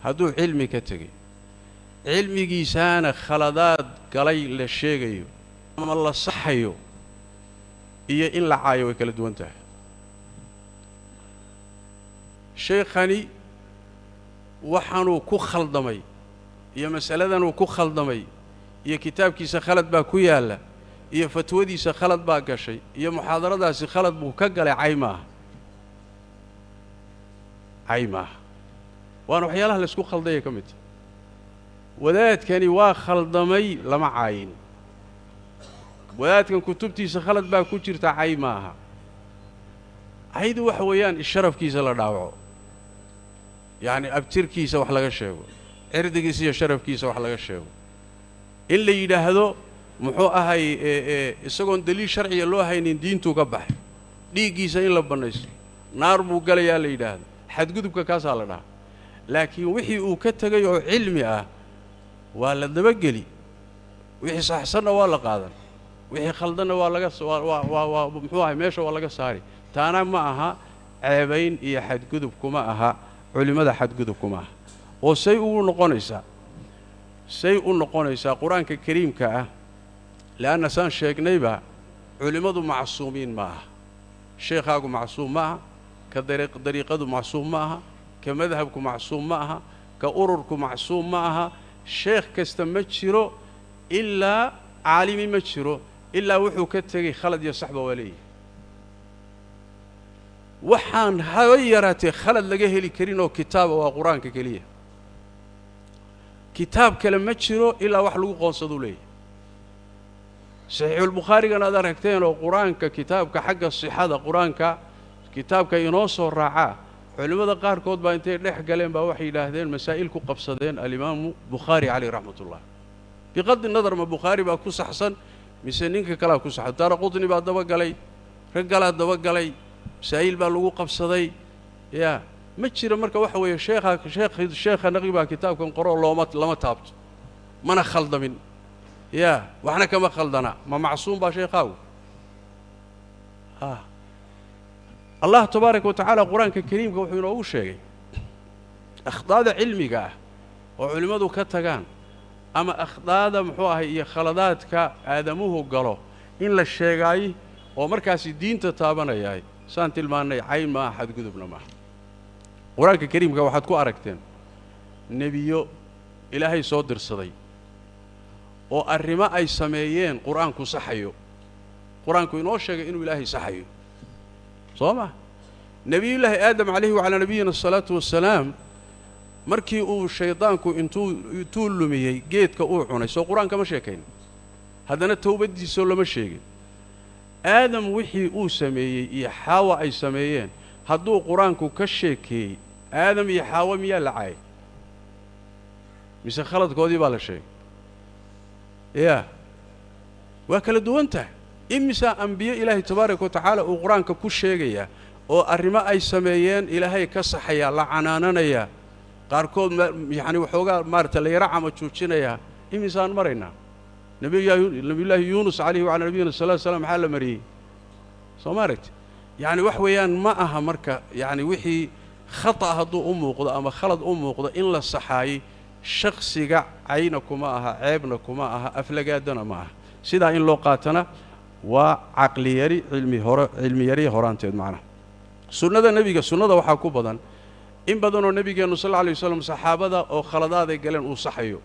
hadduu cilmi ka tegey, cilmigiisaana khaladaad galay la sheegayo ama la saxayo, iyo in la caayo way kala duwan tahay. Sheekhani waxaanuu ku khaldamay iyo masaladanuu ku khaldamay iyo kitaabkiisa khalad baa ku yaalla iyo fatwadiisa khalad baa gashay iyo muxaadaradaasi khalad buu ka galay, cay maaha, cay maaha. Waana waxyaalaha laysku khaldaya ka mid tahay. Wadaadkani waa khaldamay lama caayin, wadaadkan kutubtiisa khalad baa ku jirta cay maaha. Caydu waxa weeyaan sharafkiisa la dhaawaco, yacni abtirkiisa wax laga sheego, cirdigiisa iyo sharafkiisa wax laga sheego, in la yidhaahdo muxuu ahay isagoon daliil sharciga loo haynin diintuu ka baxay, dhiiggiisa in la bannaysto, naar buu galayaa la yidhaahdo, xadgudubka kaasaa la dhahaa. Laakiin wixii uu ka tegay oo cilmi ah waa la dabageli, wixii saxsanna waa la qaadan, wixii khaldanna waa laga waa muxuu ahay meesha waa laga saari. Taana ma aha ceebayn iyo xadgudub kuma aha culimmada, xadgudub kuma aha. Oo say ugu noqonaysaa Say u noqonaysaa Qur-aanka kariimka ah? Le'anna saan sheegnayba, culimmadu macsuumiin ma aha. Sheekhaagu macsuum ma aha, ka dariiqadu macsuum ma aha, ka madhabku macsuum ma aha, ka ururku macsuum ma aha. Sheekh kasta ma jiro, ilaa caalimi ma jiro, ilaa wuxuu ka tegey khalad iyo saxba waa leeyihi. Waxaan haba yaraatee khalad laga heli karin oo kitaaba waa Qur-aanka keliya. Kitaab kale ma jiro ilaa wax lagu qoonsaduu leeyahay. Saxiixulbukhaarigana aad aragteen oo Qur-aanka kitaabka xagga sixada Qur-aanka kitaabka inoo soo raacaa, culimmada qaarkood baa intay dhex galeen baa waxay yidhaahdeen, masaa'il ku qabsadeen alimaamu Bukhaari caleyh raxmatullah. Biqadi nadar, ma Bukhaari baa ku saxsan mise ninka kalaa ku saxsan? Daara Qutni baa dabagalay, rag kalaa dabagalay, masaa'il baa lagu qabsaday. Yaa ma jiro. Marka waxa weeye, sheekha sheekh sheekha naqi baa kitaabkan qoroo looma lama taabto, mana khaldamin, yaa waxna kama khaldana. Ma macsuum baa sheekhaagu? Ha, Allah tabaaraka wa tacaala Qur-aanka kariimka wuxuu inoogu sheegay akhdaada cilmiga ah oo culimmadu ka tagaan, ama akhdaada muxuu ahay iyo khaladaadka aadamuhu galo in la sheegaay oo markaasi diinta taabanayahay. Saan tilmaannay, cayn maaha, xadgudubna maaha. Qur-aanka kariimka waxaad ku aragteen nebiyo Ilaahay soo dirsaday oo arrimo ay sameeyeen Qur-aanku saxayo, Qur-aanku inoo sheegay inuu Ilaahay saxayo, soo ma? Nebiyullaahi Aadam calayhi wacalaa nabiyina asalaatu wassalaam, markii uu shaydaanku intuu lumiyey geedka uu cunay, soo Qur-aanka ma sheekayn? Haddana towbaddiisoo lama sheegin. Aadam wixii uu sameeyey iyo Xaawa ay sameeyeen hadduu Qur-aanku ka sheekeeyey, Aadam iyo Xaawa miyaa la caayay mise khaladkoodii baa la sheegay? Yaa waa kala duwan tahay. Imisaa ambiye Ilaahay tabaaraka wa tacaala uu Qur-aanka ku sheegayaa oo arrimo ay sameeyeen Ilaahay ka saxayaa, la canaananayaa, qaarkood yacani waxoogaa maarata la yaro cama juujinayaa? Imisaan maraynaa? Nabiyullaahi Yuunus calayhi wacalaa nabiyina salatu slam maxaa la mariyey? Soo ma aragti? Yacni wax weeyaan ma aha. Marka yacni wixii khata hadduu u muuqdo ama khalad u muuqdo in la saxaayey, shakhsiga cayna kuma aha, ceebna kuma aha, aflagaadana ma aha. Sidaa in loo qaatana waa caqliyari, cilmi hore, cilmi yari horaanteed macnaha. Sunnada nebiga, sunnada waxaa ku badan in badanoo nebigeennu sal alla alay wasalam saxaabada oo khaladaaday galeen uu saxayo.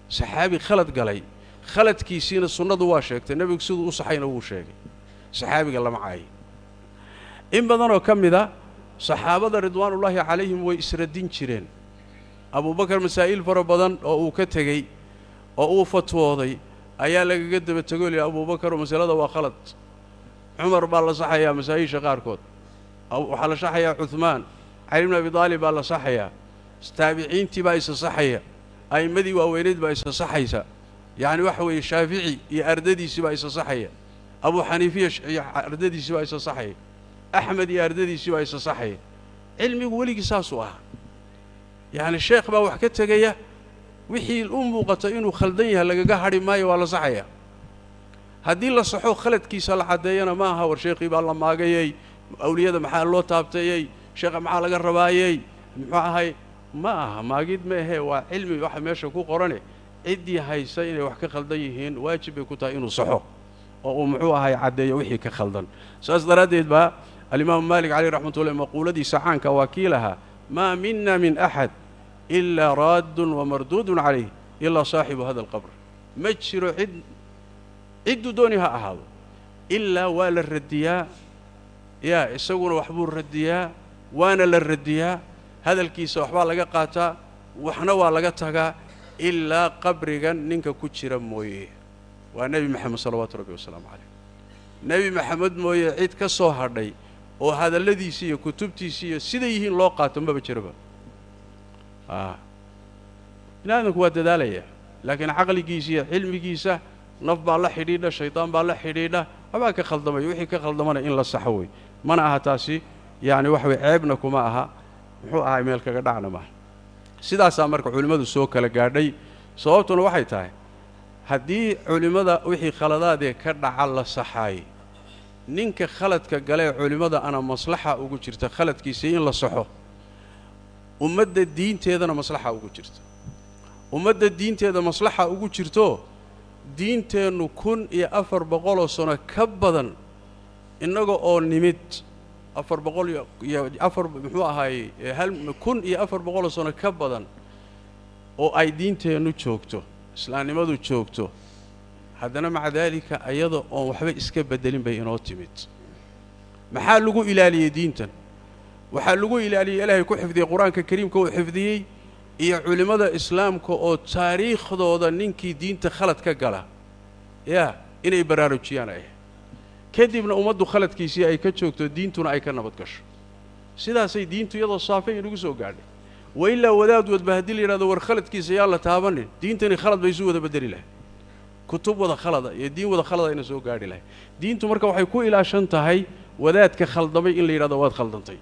Saxaabi khalad galay, khaladkiisiina sunnadu waa sheegtay, nebigu siduu u saxayna wuu sheegay. Saxaabiga lama caayo. In badanoo ka mida saxaabada ridwaanullaahi calayhim way isradin jireen. Abubakar masaa'il fara badan oo uu ka tegey oo uu fatwooday ayaa lagaga daba tego, lihi Abubakar masalada waa khalad. Cumar baa la saxayaa masaa'isha qaarkood, waxaa la saxayaa Cuhmaan, Cali bn Abi Daalib baa la saxayaa, taabiciintii baa isa saxaya, a'immadii waaweyneyd baa isa saxaysa. Yacni waxa weeye, Shaafici iyo ardadiisii baa isa saxaya, Abu Xaniifiya iyo ardadiisii baa isa saxaya, Axmed iyo ardadiisii baa isa saxaya. Cilmigu weligii saasuu ahaa. Yacni sheekh baa wax ka tegaya, wixii u muuqato inuu khaldan yahay lagaga hadhi maayo, waa la saxaya. Haddii la saxo, khaladkiisa la caddeeyana, ma aha war sheekhii baa la maagayey, awliyada maxaa loo taabteeyey, sheekha maxaa laga rabaayey, muxuu ahay. Ma aha maagid, ma ahee, waa cilmi waxa meesha ku qorane. Ciddii haysa inay wax ka khaldan yihiin waajib bay ku tahay inuu saxo oo uu muxuu ahay caddeeyo wixii ka khaldan. Saas daraaddeed baa alimaamu Maalik caleyh raxmatullahi maquuladiisa caanka waa kii lahaa: "Maa mina min axad ilaa raaddun wamarduudun calayh ilaa saaxibu hada alqabr." Ma jiro cid, cidduu dooni ha ahaado, ilaa waa la radiyaa, yaa isaguna waxbuu radiyaa, waana la radiyaa, hadalkiisa waxbaa laga qaataa, waxna waa laga tagaa, ilaa qabrigan ninka ku jira mooye, waa Nebi Maxamed salawaatu rabbi wasalaamu calayh. Nebi Maxamed mooye cid ka soo hadhay oo hadalladiisi iyo kutubtiisi iyo siday yihiin loo qaato maba jiraba. Bini aadamku waa dadaalaya, laakiin caqligiisa iyo cilmigiisa naf baa la xidhiidha, shaydaan baa la xidhiidha, waxbaa ka khaldamaya. Wixii ka khaldamana in la saxo wey. Mana aha taasi, yacni waxa weye, ceebna kuma aha, muxuu ahay, meel kaga dhacna maaha. Sidaasaa marka culimmadu soo kala gaadhay. Sababtuna waxay tahay, haddii culimmada wixii khaladaadee ka dhaca la saxaayey, ninka khaladka galee culimmada ana maslaxa ugu jirta khaladkiisii in la saxo, ummadda diinteedana maslaxa ugu jirta. Ummadda diinteeda maslaxa ugu jirto. Diinteennu 1400 sano ka badan innaga oo nimid 404 muxuu ahaayey 1400 sano ka badan oo ay diinteennu joogto, islaamnimadu joogto, haddana maca daalika ayada oon waxba iska beddelin bay inoo timid. Maxaa lagu ilaaliyey diintan? Waxaa lagu ilaaliyey, Ilaahay ku xifdiyey Qur-aanka Kariimka uu xifdiyey iyo culimmada islaamka oo taariikhdooda ninkii diinta khalad ka gala yaa inay baraarujiyaan ay kadibna ummaddu khaladkiisii ay ka joogto, diintuna ay ka nabad gasho. Sidaasay diintu iyadoo saafay inagu soo gaadhay. Wa ilaa wadaad wadba haddii la yidhahdo war khaladkiisa yaan la taabanin, diintani khalad bay isu wada beddeli lahay, kutub wada khalada iyo diin wada khalada ayna soo gaadhi lahay. Diintu marka waxay ku ilaashan tahay wadaadka khaldamay in la yidhahdo waad khaldantay,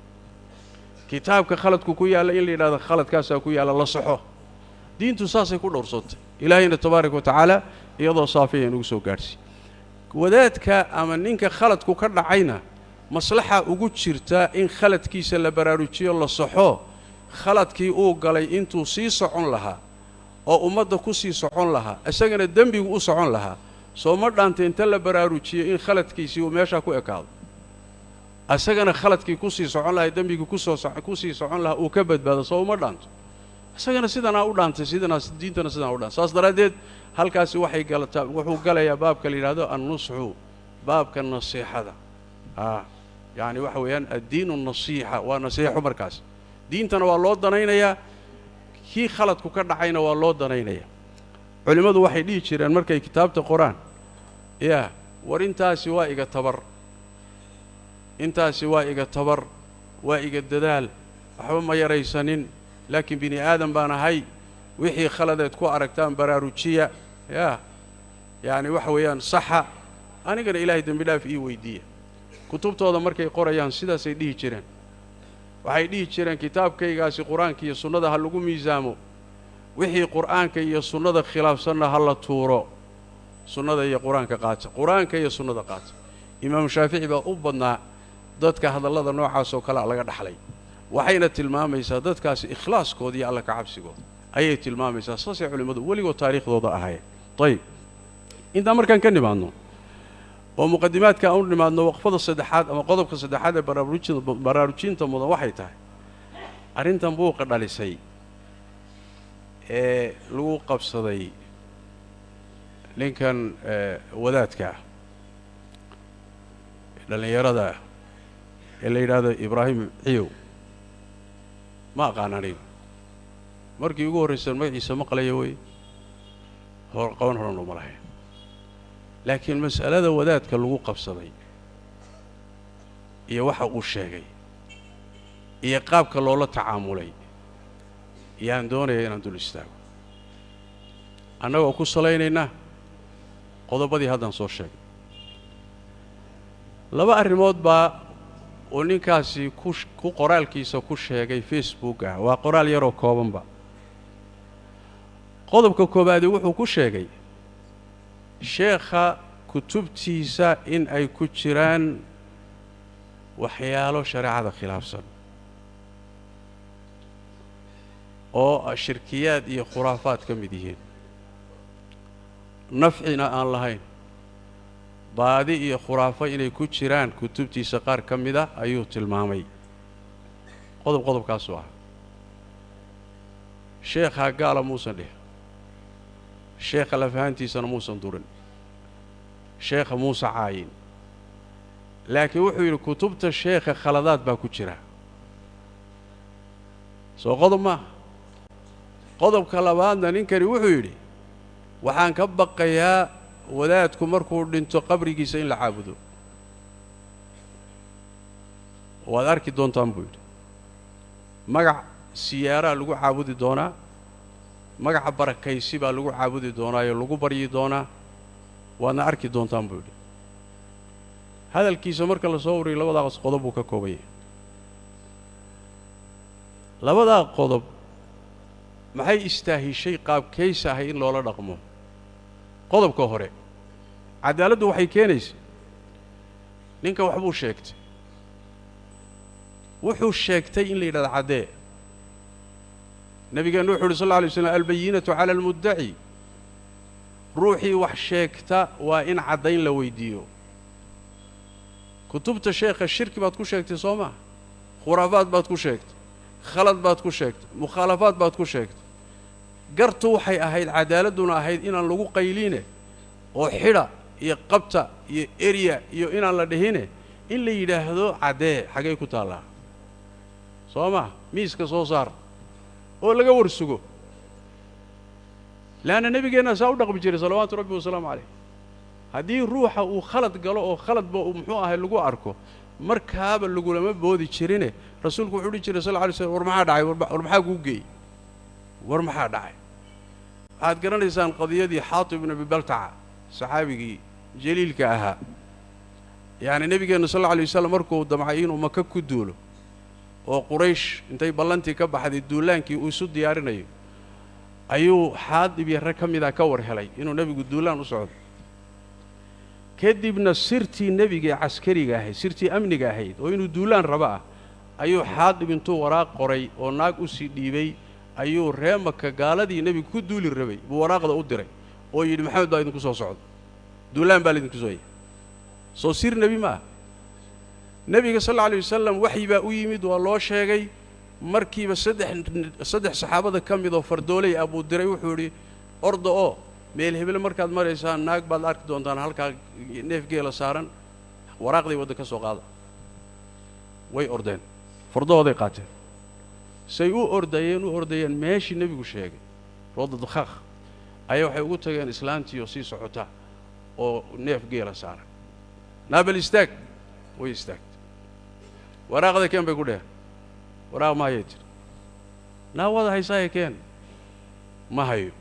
kitaabka khaladku ku yaalla in la yidhahdo khaladkaasaa ku yaalla, la soxo. Diintu saasay ku dhowrsantay. Ilaahayna tabaaraka wa tacaala iyadoo saafaya inagu soo gaadhsiiy. Wadaadka ama ninka khaladku ka dhacayna maslaxa ugu jirta in khaladkiisa la baraarujiyo, la soxo. Khaladkii uu galay intuu sii socon lahaa oo ummadda ku sii socon lahaa, isagana dembigu u socon lahaa, soo ma dhaantay inta la baraarujiyo in khaladkiisii uu meeshaa ku ekaado, isagana khaladkii kusii socon lahaa, dembigii kusoo kusii socon lahaa uu ka badbaado? Soo uma dhaanto? Isagana sidanaa u dhaantay, sidanaa diintana sidanaa u dhaantay. Saas daraaddeed halkaasi waxay galataa, wuxuu galayaa baabka la yidhahdo annusxu, baabka nasiixada. Yacni waxa weeyaan addiinu nasiixa, waa nasiixo. Markaas diintana waa loo danaynayaa, kii khaladku ka dhacayna waa loo danaynayaa. Culimmadu waxay dhihi jireen markay kitaabta qoraan, yaa war intaasi waa iga tabar, intaasi waa iga tabar, waa iga dadaal, waxba ma yaraysanin, laakiin bini aadam baan ahay, wixii khaladeed ku aragtaan baraarujiya, yaa yacni waxa weeyaan saxa, anigana Ilaahay dembi dhaaf ii weydiiya. Kutubtooda markay qorayaan sidaasay dhihi jireen. Waxay dhihi jireen kitaabkaygaasi Qur-aanka iyo sunnada ha lagu miisaamo, wixii Qur'aanka iyo sunnada khilaafsanna ha la tuuro, sunnada iyo Qur-aanka qaata, Qur-aanka iyo sunnada qaata. Imaamu Shaafici baa u badnaa dadka hadallada noocaas oo kalea laga dhaxlay. Waxayna tilmaamaysaa dadkaasi ikhlaaskooda iyo Alla ka cabsigooda ayay tilmaamaysaa. Saasay culimmadu weligood taariikhdooda ahaayeen. Ayib, intaa markaan ka nimaadno oo muqadimaadka aan u nimaadno, waqfada saddexaad ama qodobka saddexaad ee baraarujinta mudan waxay tahay arrintan buuqa dhalisay ee lagu qabsaday ninkan wadaadka ah, dhallinyarada ah, ee la yidhaahdo Ibraahim Ciyow. Ma aqaan aniga, markii ugu horraysan magaciisa maqlaya wey, hor qaban horan uma lahayn. Laakiin mas'alada wadaadka lagu qabsaday iyo waxa uu sheegay iyo qaabka loola tacaamulay yaan doonaya inaan dul istaago, annagoo ku salaynaynaa qodobadii haddaan soo sheegay. Laba arrimood baa uu ninkaasi ku qoraalkiisa ku sheegay Facebook ah, waa qoraal yaroo koobanba. Qodobka koowaadi wuxuu ku sheegay sheekha kutubtiisa in ay ku jiraan waxyaalo shareecada khilaafsan oo shirkiyaad iyo khuraafaad ka mid yihiin, nafcina aan lahayn, baadi iyo khuraafo inay ku jiraan kutubtiisa qaar ka mida ayuu tilmaamay. Qodobkaasuu ah. Sheekhaa gaala muusan dhihin, sheekha lafahantiisana muusan durin, sheekha muuse caayin, laakiin wuxuu yidhi kutubta sheekha khaladaad baa ku jira. Soo qodob maaha? Qodobka labaadna ninkani wuxuu yidhi waxaan ka baqayaa wadaadku markuu dhinto qabrigiisa in la caabudo, waad arki doontaan buu yidhi. Magac siyaaraa lagu caabudi doonaa, magaca barakaysi baa lagu caabudi doonaayo lagu baryi doonaa, waadna arki doontaan buu yidhi. Hadalkiisa marka la soo wariyay labadaas qodob buu ka kooban yahay. Labadaa qodob maxay istaahishay qaabkaysa ahay in loola dhaqmo? Qodobka hore, caddaaladdu waxay keenaysa ninka waxbuu sheegtay, wuxuu sheegtay in la yidhahdo caddee. Nabigeennu wuxu uhi sal alla alay slam, albayinatu cala almuddaci. Ruuxii wax sheegta waa in caddayn la weydiiyo. Kutubta sheekha shirki baad ku sheegtay soo maa, khuraafaad baad ku sheegtay, khalad baad ku sheegtay, mukhaalafaad baad ku sheegtay. Gartu waxay ahayd, cadaaladduna ahayd, inaan lagu qayline oo xidha iyo qabta iyo erya iyo inaan la dhihine, in la yidhaahdo caddee, xaggay ku taallaa, soo maa, miiska soo saar oo laga warsugo. Leanna nebigeenna saa u dhaqmi jiray salawaatu rabbi wasalaamu calayh. Haddii ruuxa uu khalad galo oo khaladba uu muxuu ahay lagu arko, markaaba lagulama boodi jirine. Rasuulku wuxuu odhi jiray sal lla alay slam, war maxaa dhacay? War maxaa kuu geeyey? War maxaa dhacay? Waxaad garanaysaan qadiyadii Xaatib ibn Abi Baltaca, saxaabigii jaliilka ahaa. Yacni nebigeennu sal alla alay wasalam markuu damcay inuu Maka ku duulo oo Quraysh intay ballantii ka baxday duulaankii uu isu diyaarinayo, ayuu Xaadib iyo rag ka mida ka war helay inuu nebigu duulaan u socdo. Kadibna sirtii nebiga ee caskariga ahayd, sirtii amniga ahayd oo inuu duulaan rabo ah, ayuu Xaadib intuu waraaq qoray oo naag u sii dhiibay, ayuu ree Maka, gaaladii nebigu ku duuli rabay, buu waraaqda u diray oo yidhi, Maxamed baa idinku soo socda, duulaan baa laydinku soo yahay. Soo sir nebi ma ah? Nebiga sal alla alay wasalam waxyi baa u yimid, waa loo sheegay. Markiiba saddex saxaabada ka mid oo fardooley ah buu diray. Wuxuu yidhi, orda oo meel hebel markaad maraysaan naag baad arki doontaan halkaa neef geela saaran, waraaqday wadda ka soo qaada. Way ordeen, fardahooday qaateen. Say u ordayeen, u ordayeen, meeshii nebigu sheegay, rooda dukhaaq, ayaa waxay ugu tageen islaantii oo sii socota oo neef geela saaran. Naabal istaag! Way istaagtay. Waraaqda keen, bay ku dheheen. Waraaq ma hayay tiri. Naa wada haysaaye keen. Ma hayo.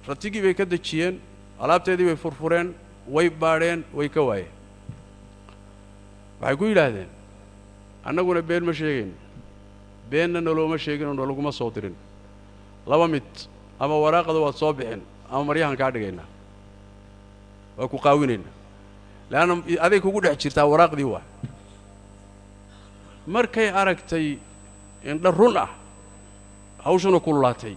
Ratigii bay ka dejiyeen, alaabteedii bay furfureen, way baadheen, way ka waayeen. Waxay ku yidhaahdeen, annaguna been ma sheegayno, beenna nalooma sheeginoo nalaguma soo dirin. Laba mid: ama waraaqda waad soo bixin ama maryahan kaa dhigaynaa, waa ku qaawinaynaa, leanna aday kugu dhex jirtaa waraaqdii. Waa markay aragtay indha run ah hawshuna kululaatay,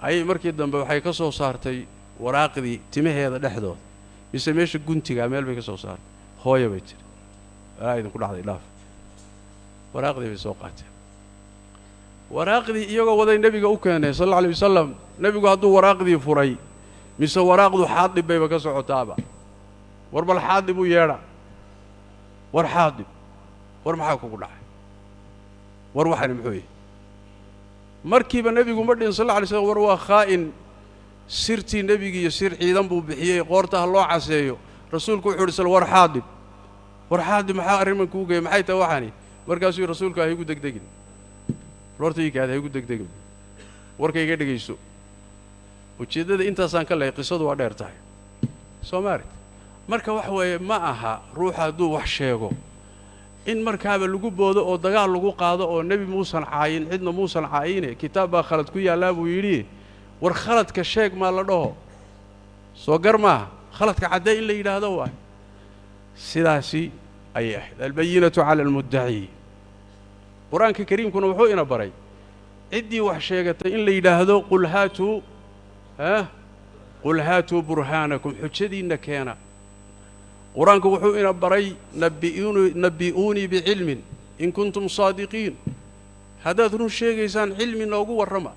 ayay markii dambe waxay ka soo saartay waraaqdii timaheeda dhexdooda, mise meesha guntigaa meel bay ka soo saartay. Hooya, bay tiri, walaa idinku dhacday, dhaaf. Waraaqdii bay soo qaateen. Waraaqdii iyagoo waday nebiga u keenay sal alla alay wasalam. Nebigu hadduu waraaqdii furay, mise waraaqdu Xaadib bayba ka socotaaba. War bal Xaadib u yeedha. War Xaadib, war maxaa kugu dhacay? War waxani muxuu yahay? Markiiba nebigu ma dhihin sal alla alay slam, war waa khaa'in, sirtii nebigi iyo sir ciidan buu bixiyey, qoorta ha loo caseeyo. Rasuulku wuxuu uhi sal, war Xaadib, war Xaadib, maxaa arriman kuu geeyey? Maxay tahay waxani? Markaasuu yidhi rasuulku, ha igu degdegin, horta ii kaada, ha igu degdegin, warka iga dhegayso. Ujeeddada intaasaan ka lehay, qisadu waa dheer tahay, soo maarit. Marka waxa weeye, ma aha ruuxa hadduu wax sheego in markaaba lagu boodo oo dagaal lagu qaado. Oo nebi muusan caayin, cidna muusan caayine, kitaab baa khalad ku yaallaa buu yidhi. War khaladka sheeg maa la dhaho, soo gar maaha, khaladka caddee in la yidhaahdo waay. Sidaasi ayay ahayd, albayinatu cala almuddaci. Qur-aanka kariimkuna wuxuu ina baray ciddii wax sheegatay in la yidhaahdo, qul haatuu, qul haatuu burhaanakum, xujadiinna keena. Qur-aanku wuxuu ina baray, nabbi'uunii bicilmin in kuntum saadiqiin, haddaad run sheegaysaan cilmi noogu warrama,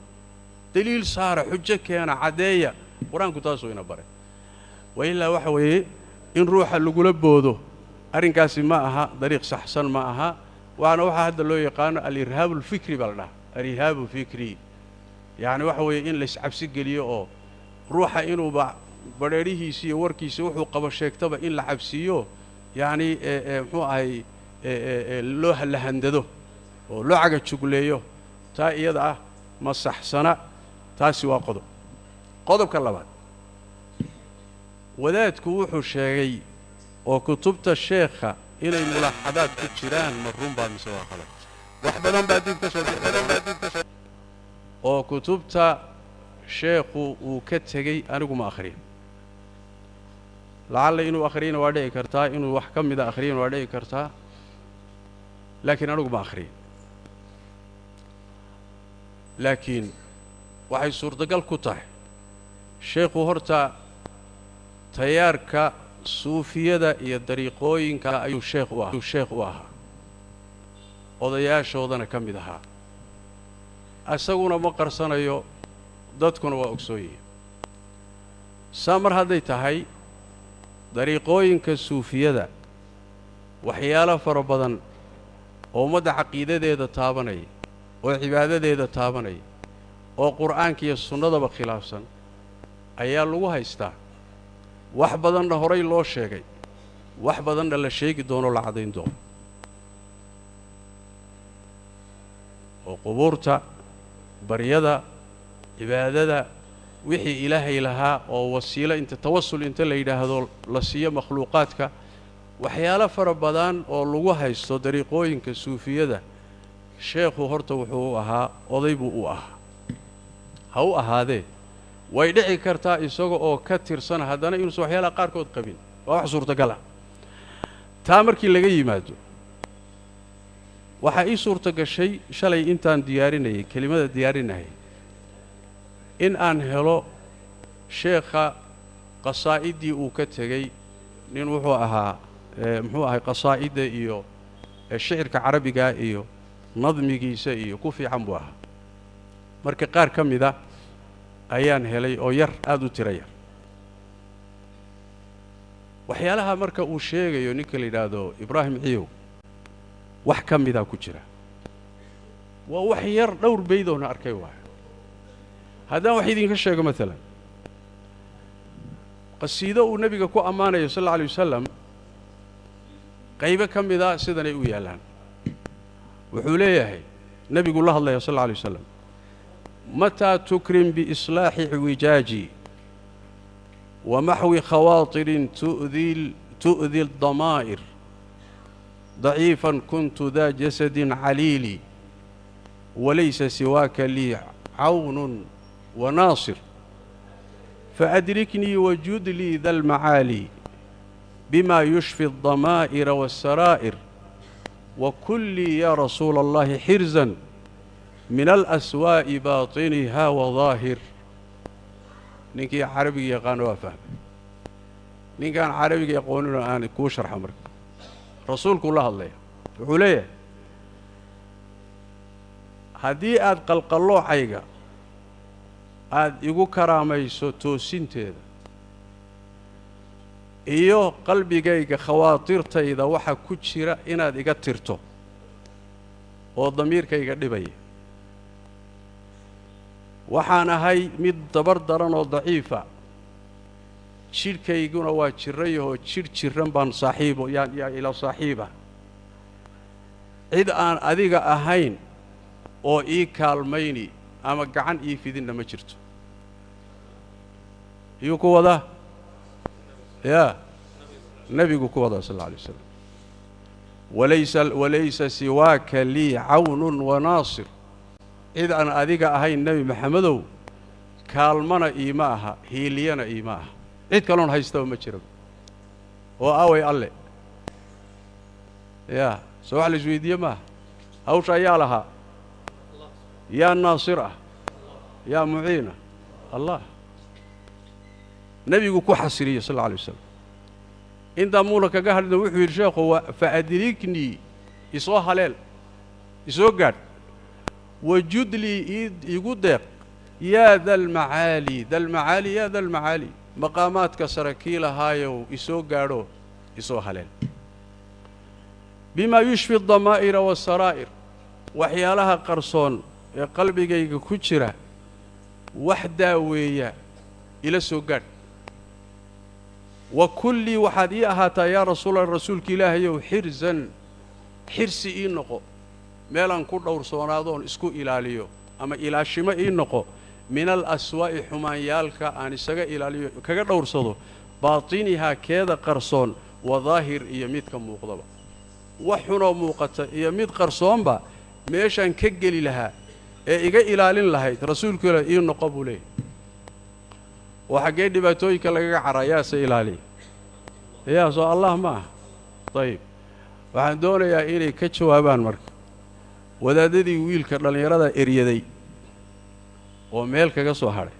deliil saara, xujo keena, caddeeya. Qur-aanku taasuu ina baray. Wa ilaa waxa weeye in ruuxa lagula boodo arrinkaasi ma aha dariiq saxsan, ma aha. Waana waxaa hadda loo yaqaano alirhaabu alfikri baa la dhahaa, alirhaabu fikri. Yacni waxa weeye in layscabsi geliyo oo ruuxa inuuba badheedhihiisi iyo warkiisa wuxuu qabo sheegtaba in la cabsiiyo, yacni muxuu ahay, loo lahandado oo loo cagajugleeyo, taa iyada ah ma saxsana. Taasi waa qodob. Qodobka labaad, wadaadku wuxuu sheegay oo kutubta sheekha inay mulaaxadaad ku jiraan, ma runbaa mise waa khalad? Wax badan baa dib ka soo oo kutubta sheekhu uu ka tegey anigu ma akhriyin. Lacalla inuu akhriyana waa dhici kartaa, inuu wax ka mida akhriyana waa dhici kartaa, laakiin anigu ma akhriyin. Laakiin waxay suurtagal ku tahay sheekhu horta tayaarka suufiyada iyo dariiqooyinka ayuu sheekh u ahaa, odayaashoodana ka mid ahaa. Isaguna ma qarsanayo, dadkuna waa ogsoon yihiin. Saa mar hadday tahay, dariiqooyinka suufiyada waxyaalo fara badan oo ummadda caqiidadeeda taabanaya oo cibaadadeeda taabanaya oo qur'aanka iyo sunnadaba khilaafsan ayaa lagu haystaa. Wax badanna horay loo sheegay, wax badanna la sheegi doono, la caddayn doono, oo qubuurta, baryada, cibaadada, wixii Ilaahay lahaa oo wasiilo inta tawasul inta la yidhaahdo la siiyo makhluuqaadka, waxyaalo fara badan oo lagu haysto dariiqooyinka suufiyada, sheekhu horta wuxuu u ahaa oday buu u ahaa. Ha u ahaadee, way dhici kartaa isaga oo ka tirsan haddana inuusan waxyaalaha qaarkood qabin, waa wax suurtagal ah. Taa markii laga yimaado, waxaa ii suurta gashay shalay intaan diyaarinayay kelimada diyaarinayay in aan helo sheekha qasaa'iddii uu ka tegey. Nin wuxuu ahaa muxuu ahay qasaa'idda iyo shicirka carabigaa iyo nadmigiisa iyo ku fiican buu ahaa. Marka qaar ka mida ayaan helay oo yar, aada u tiro yar. Waxyaalaha marka uu sheegayo ninka la yidhaahdo Ibraahim Ciyow wax ka midaa ku jira, waa wax yar, dhowr baydoona arkay waayo. Haddaan wax idinka sheego, maalan qasiido uu nebiga ku ammaanayo sal alla alay wasalam, qaybo ka mida sidanay u yaallaan. Wuxuu leeyahay, nebigu la hadlaya sal alla alay wasalam: mataa tukrim biislaaxi icwijaaji wa maxwi khawaatirin tu'di aldamaa'ir, daciifan kuntu daa jasadin caliili, walaysa siwaaka lii cawnun wa naasir, faadriknii wajud lii da almacaali bima yushfi aldamaa'ira waasaraa'ir, wakun lii yaa rasuula allahi xirzan min alaswaa'i baatiniha wa daahir. Ninkii carabiga yaqaano waa fahmay, ninkaan carabiga yaqoonino aan kuu sharxo. Marka rasuulkuu la hadlaya, wuxuu leeyahay: haddii aad qalqalloocayga aada igu karaamayso toosinteeda iyo qalbigayga khawaatirtayda waxa ku jira inaad iga tirto oo damiirkayga dhibaya, waxaan ahay mid dabar daran oo daciifa, jidhkayguna waa jirrayahoo jidh jirran baan saaxiibo yaa ila saaxiiba, cid aan adiga ahayn oo ii kaalmayni ama gacan ii fidinna ma jirto. Iyuu ku wadaa? Yaa nebigu ku wadaa sal alla alay waslam. Walaysa siwaaka lii cawnun wa naasir, cid aan adiga ahayn nebi Maxamedow kaalmana iima aha, hiiliyana iima aha, cid kaloon haystaba ma jiro. Oo aaway alle? Yaa soo wax la isweydiiye maaha. Hawsha ayaa lahaa, yaa naasir ah, yaa muciina, Allah. Nebigu ku xasiriyey sal alla alay wasalam. Intaa muuna kaga hadlina, wuxuu yidhi sheekhu: faadriknii, isoo haleel, isoo gaadh, wajud lii, iigu deeq, yaa dalmacaali, dalmacaali, yaa dalmacaali, maqaamaadka sare kii lahaayow, isoo gaadho, isoo haleel, bimaa yushfi aldamaa'ira waasaraa'ir, waxyaalaha qarsoon ee qalbigayga ku jira wax daaweeya ila soo gaadh. Wa kullii, waxaad ii ahaataa, yaa rasuula, rasuulka Ilaahayow, xirzan, xirsi ii noqo, meelaan ku dhowrsoonaado oon isku ilaaliyo ama ilaashimo ii noqo, min alaswaa'i, xumaanyaalka aan isaga ilaaliyo, kaga dhowrsado, baatinihaa, keeda qarsoon, wa daahir, iyo midka muuqdaba. Wax xunoo muuqata iyo mid qarsoonba meeshaan ka geli lahaa ee iga ilaalin lahayd rasuulku ila ii noqo buu leeyahy. Oo xaggee dhibaatooyinka lagaga caraa? Yaase ilaaliya? Yaa soo Allah ma aha? Dayib, waxaan doonayaa inay ka jawaabaan marka wadaadadii wiilka dhallinyarada eryaday. Oo meel kaga soo hadhay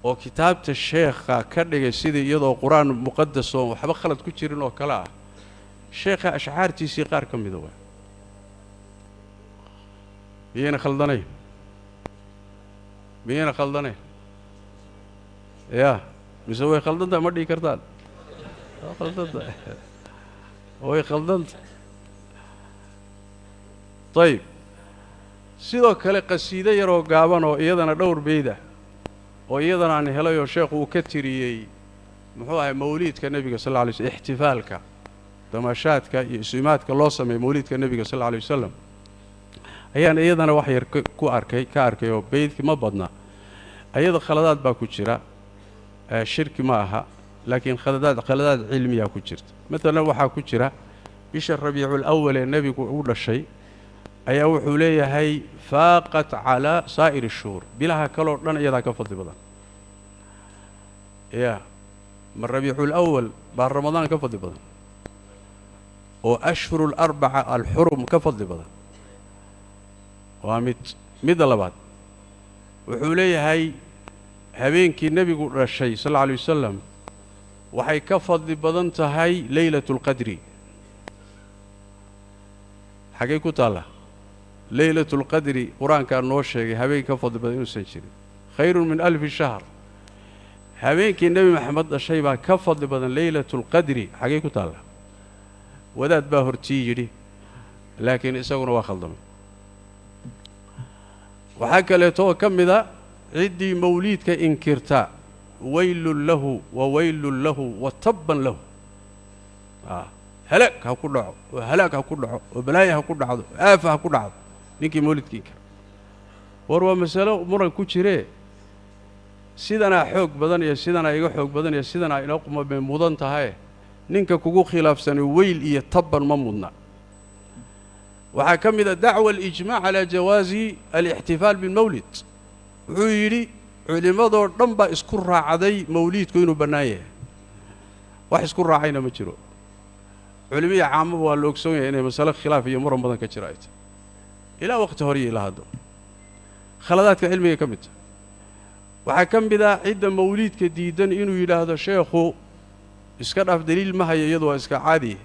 oo kitaabta sheekha ka dhigay sidii iyadoo Qur-aan muqadas oon waxba khalad ku jirin oo kale ah, sheekha ashcaartiisii qaar ka mida waa. Miyayna khaldanayn? Miyayna khaldanayn? Ya, mise way khaldantahay? Ma dhihi kartaan waa khaldantahay, way khaldanta. Ayib, sidoo kale qasiido yaroo gaaban oo iyadana dhowr beyda oo iyadana aan helay oo sheekhu uu ka tiriyey, muxuu ahay, mawliidka nebiga sal alla alay slm, ixtifaalka, damaashaadka iyo isuimaadka loo sameeyey mawliidka nebiga sal alla alay wasalam, ayaan iyadana wax yar ku arkay, ka arkay, oo beydki ma badna. Iyada khaladaad baa ku jira, shirki ma aha, laakiin khaladaad cilmiyaa ku jirta. Maalan waxaa ku jira bisha Rabiicul Awal ee nebigu u dhashay ayaa wuxuu leeyahay faaqat calaa saa'iri shuhuur, bilaha kaleo dhan iyadaa ka fadli badan. Ya, ma Rabiicul Awal baa Ramadaan ka fadli badan oo ashhuru alarbaca alxurum ka fadli badan? Waa mid. Midda labaad, wuxuu leeyahay habeenkii nebigu dhashay sal alla alay wasalam waxay ka fadli badan tahay Leylatu اlqadri. Xaggay ku taallaa Leylatu اlqadri? Qur-aankaa noo sheegay habeen ka fadli badan inuusan jirin, khayrun min alfi shahr. Habeenkii Nebi Maxamed dhashay baa ka fadli badan Leylatu اlqadri, xaggay ku taallaa? Wadaad baa hortii yidhi, laakiin isaguna waa khaldamay. Waxaa kaleeto oo ka mida ciddii mawliidka inkirta, waylun lahu wa waylun lahu wa tabban lahu, halaag ha ku dhaco oo halaag ha ku dhaco oo balaaya ha ku dhacdo oo aafa ha ku dhacdo ninkii mawliidka inkira. War waa masalo muran ku jiree, sidanaa xoog badan iyo sidanaa iga xoog badan iyo sidanaa ina qumame mudan tahaye, ninka kugu khilaafsanay weyl iyo tabban ma mudna. Waxaa ka mid a dacwa alijmac calaa jawaazi alixtifaal bilmawlid. Wuxuu yidhi culimmadoo dhan baa isku raacday mawliidku inuu bannaan yahay. Wax isku raacayna ma jiro. Culimiya caamaba waa la ogsoon yahay inay masale khilaaf iyo muran badan ka jira ay tahay ilaa waqti hore iyo ilaa hadda. Khaladaadka cilmiga ka mid tahay waxaa ka mid ah cidda mawliidka diidan inuu yidhaahdo sheekhu iska dhaaf, daliil ma hayo, iyadu waa iska caadiya,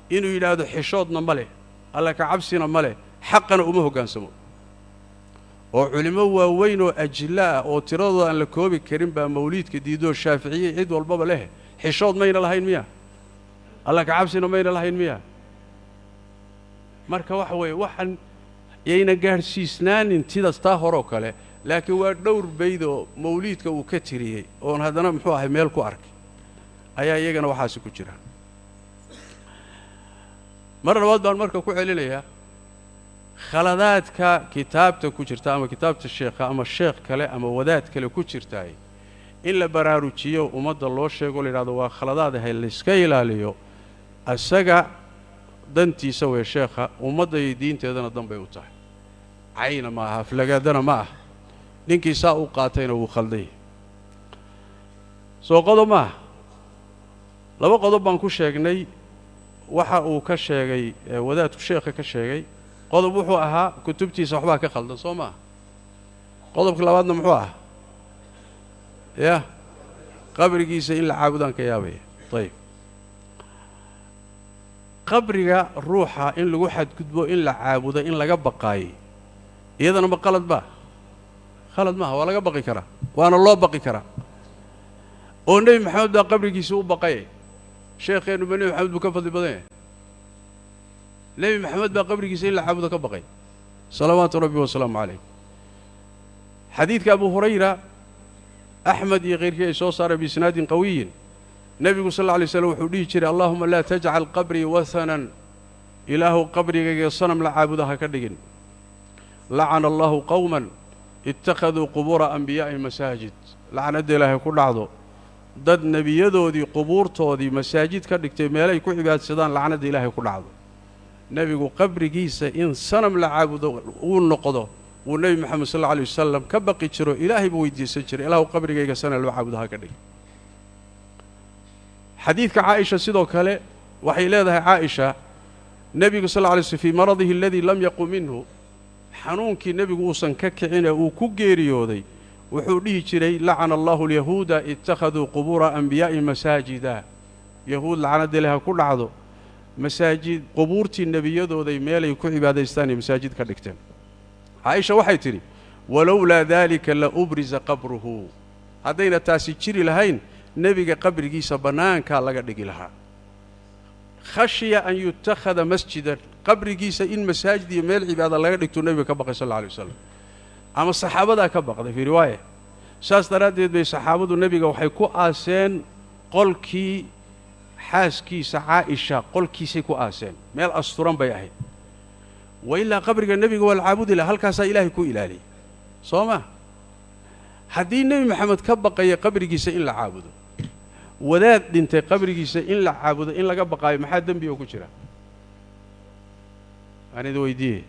inuu yidhaahdo xishoodna ma leh, alla ka cabsina ma leh, xaqana uma hoggaansamo. Oo culimmo waaweyn oo ajilla ah oo tiradooda aan la koobi karin baa mawliidka diidoo Shaaficiye cid walbaba leh. Xishood mayna lahayn miya? Alla ka cabsina mayna lahayn miya? Marka waxa weeye, waxaan yayna gaadhsiisnaanin sidaas taa horoo kale, laakiin waa dhowr bayd oo mawliidka uu ka tiriyey oon haddana, muxuu ahay, meel ku arkay ayaa iyagana waxaasi ku jira. Mar labaad baan marka ku celinayaa, khaladaadka kitaabta ku jirta ama kitaabta sheekha ama sheekh kale ama wadaad kale ku jirtaay, in la baraarujiyo, ummadda loo sheego, la yidhahdo waa khaladaad ahay, layska ilaaliyo. Isaga dantiisa way sheekha, ummadda iyo diinteedana dan bay u tahay. Cayna ma aha, aflagaadana ma ah. Ninkii saa u qaatayna wuu khalday. Soo qodob maaha? Laba qodob baan ku sheegnay waxa uu ka sheegay wadaadku sheekha ka sheegay. Qodob wuxuu ahaa kutubtiisa waxbaa ka khaldan, soo maaha? Qodobka labaadna muxuu ahaa? Yah, qabrigiisa in la caabudaan ka yaabaya. Ayib, qabriga ruuxa in lagu xadgudbo, in la caabudo, in laga baqaayey, iyadana ma qalad baa? Khalad maaha. Waa laga baqi karaa, waana loo baqi karaa, oo Nebi Maxamed baa qabrigiisa u baqay. Sheekheennu ma Nebi Maxamed buu ka fadli badan yahay? Nebi Maxamed baa qabrigiisa in la caabudo ka baqay, salawaatu rabbi wasalaamu calayh. Xadiidka Abu Hurayra, Axmed iyo khayrkii ay soo saareen biisnaadin qawiyin, nebigu sal alla alay slam wuxuu dhihi jiray: "Allahuma laa tajcal qabrii wathanan", Ilaahu qabrigayga sanam la caabuda ha ka dhigin. "Lacana Allahu qowman ittakhaduu qubuura anbiyaa'ihim masaajid", lacnadda Ilaahay ku dhacdo dad nebiyadoodii qubuurtoodii masaajid ka dhigtay, meelay ku cibaadsadaan, lacnadda Ilaahay ku dhacdo. Nebigu qabrigiisa in sanam la caabudo uu noqdo wuu Nebi Moxamed sal alla alay wasalam ka baqi jiro, Ilaahay buu weydiisan jiray: "Ilaahu qabrigayga sanam loo caabudo ha ka dhig." Xadiidka Caaisha sidoo kale waxay leedahay Caaisha, nebigu sal alla alay slm fii maradihi aladii lam yaqum minhu, Xanuunkii nebigu uusan ka kicinee uu ku geeriyooday, wuxuu dhihi jiray: "Lacana Allahu alyahuuda ittakhaduu qubuura anbiyaa'i masaajida." Yahuud lacnadele ha ku dhacdo, masaajid qubuurtii nebiyadooday meelay ku cibaadaystaan iyo masaajid ka dhigteen. Caaisha waxay tidhi: "Walowlaa daalika la ubrisa qabruhu." Haddayna taasi jiri lahayn, nebiga qabrigiisa bannaankaa laga dhigi lahaa. Khashiya an yutakhada masjidan, qabrigiisa in masaajid iyo meel cibaada laga dhigtuu nebiga ka baqay sal alla alay wasalam, ama saxaabadaa ka baqday fii riwaaya. Saas daraaddeed bay saxaabadu nebiga waxay ku aaseen qolkii xaaskiisa Caa'isha, qolkiisay ku aaseen, meel asturan bay ahayd. Wa ilaa qabriga nebiga waa la caabudi laha, halkaasaa Ilaahay ku ilaaliyay, soo ma? Haddii Nebi Maxamed ka baqaya qabrigiisa in la caabudo, wadaad dhintay qabrigiisa in la caabudo in laga baqaayo, maxaa dembiga ku jira? Aan idin weydiiyey,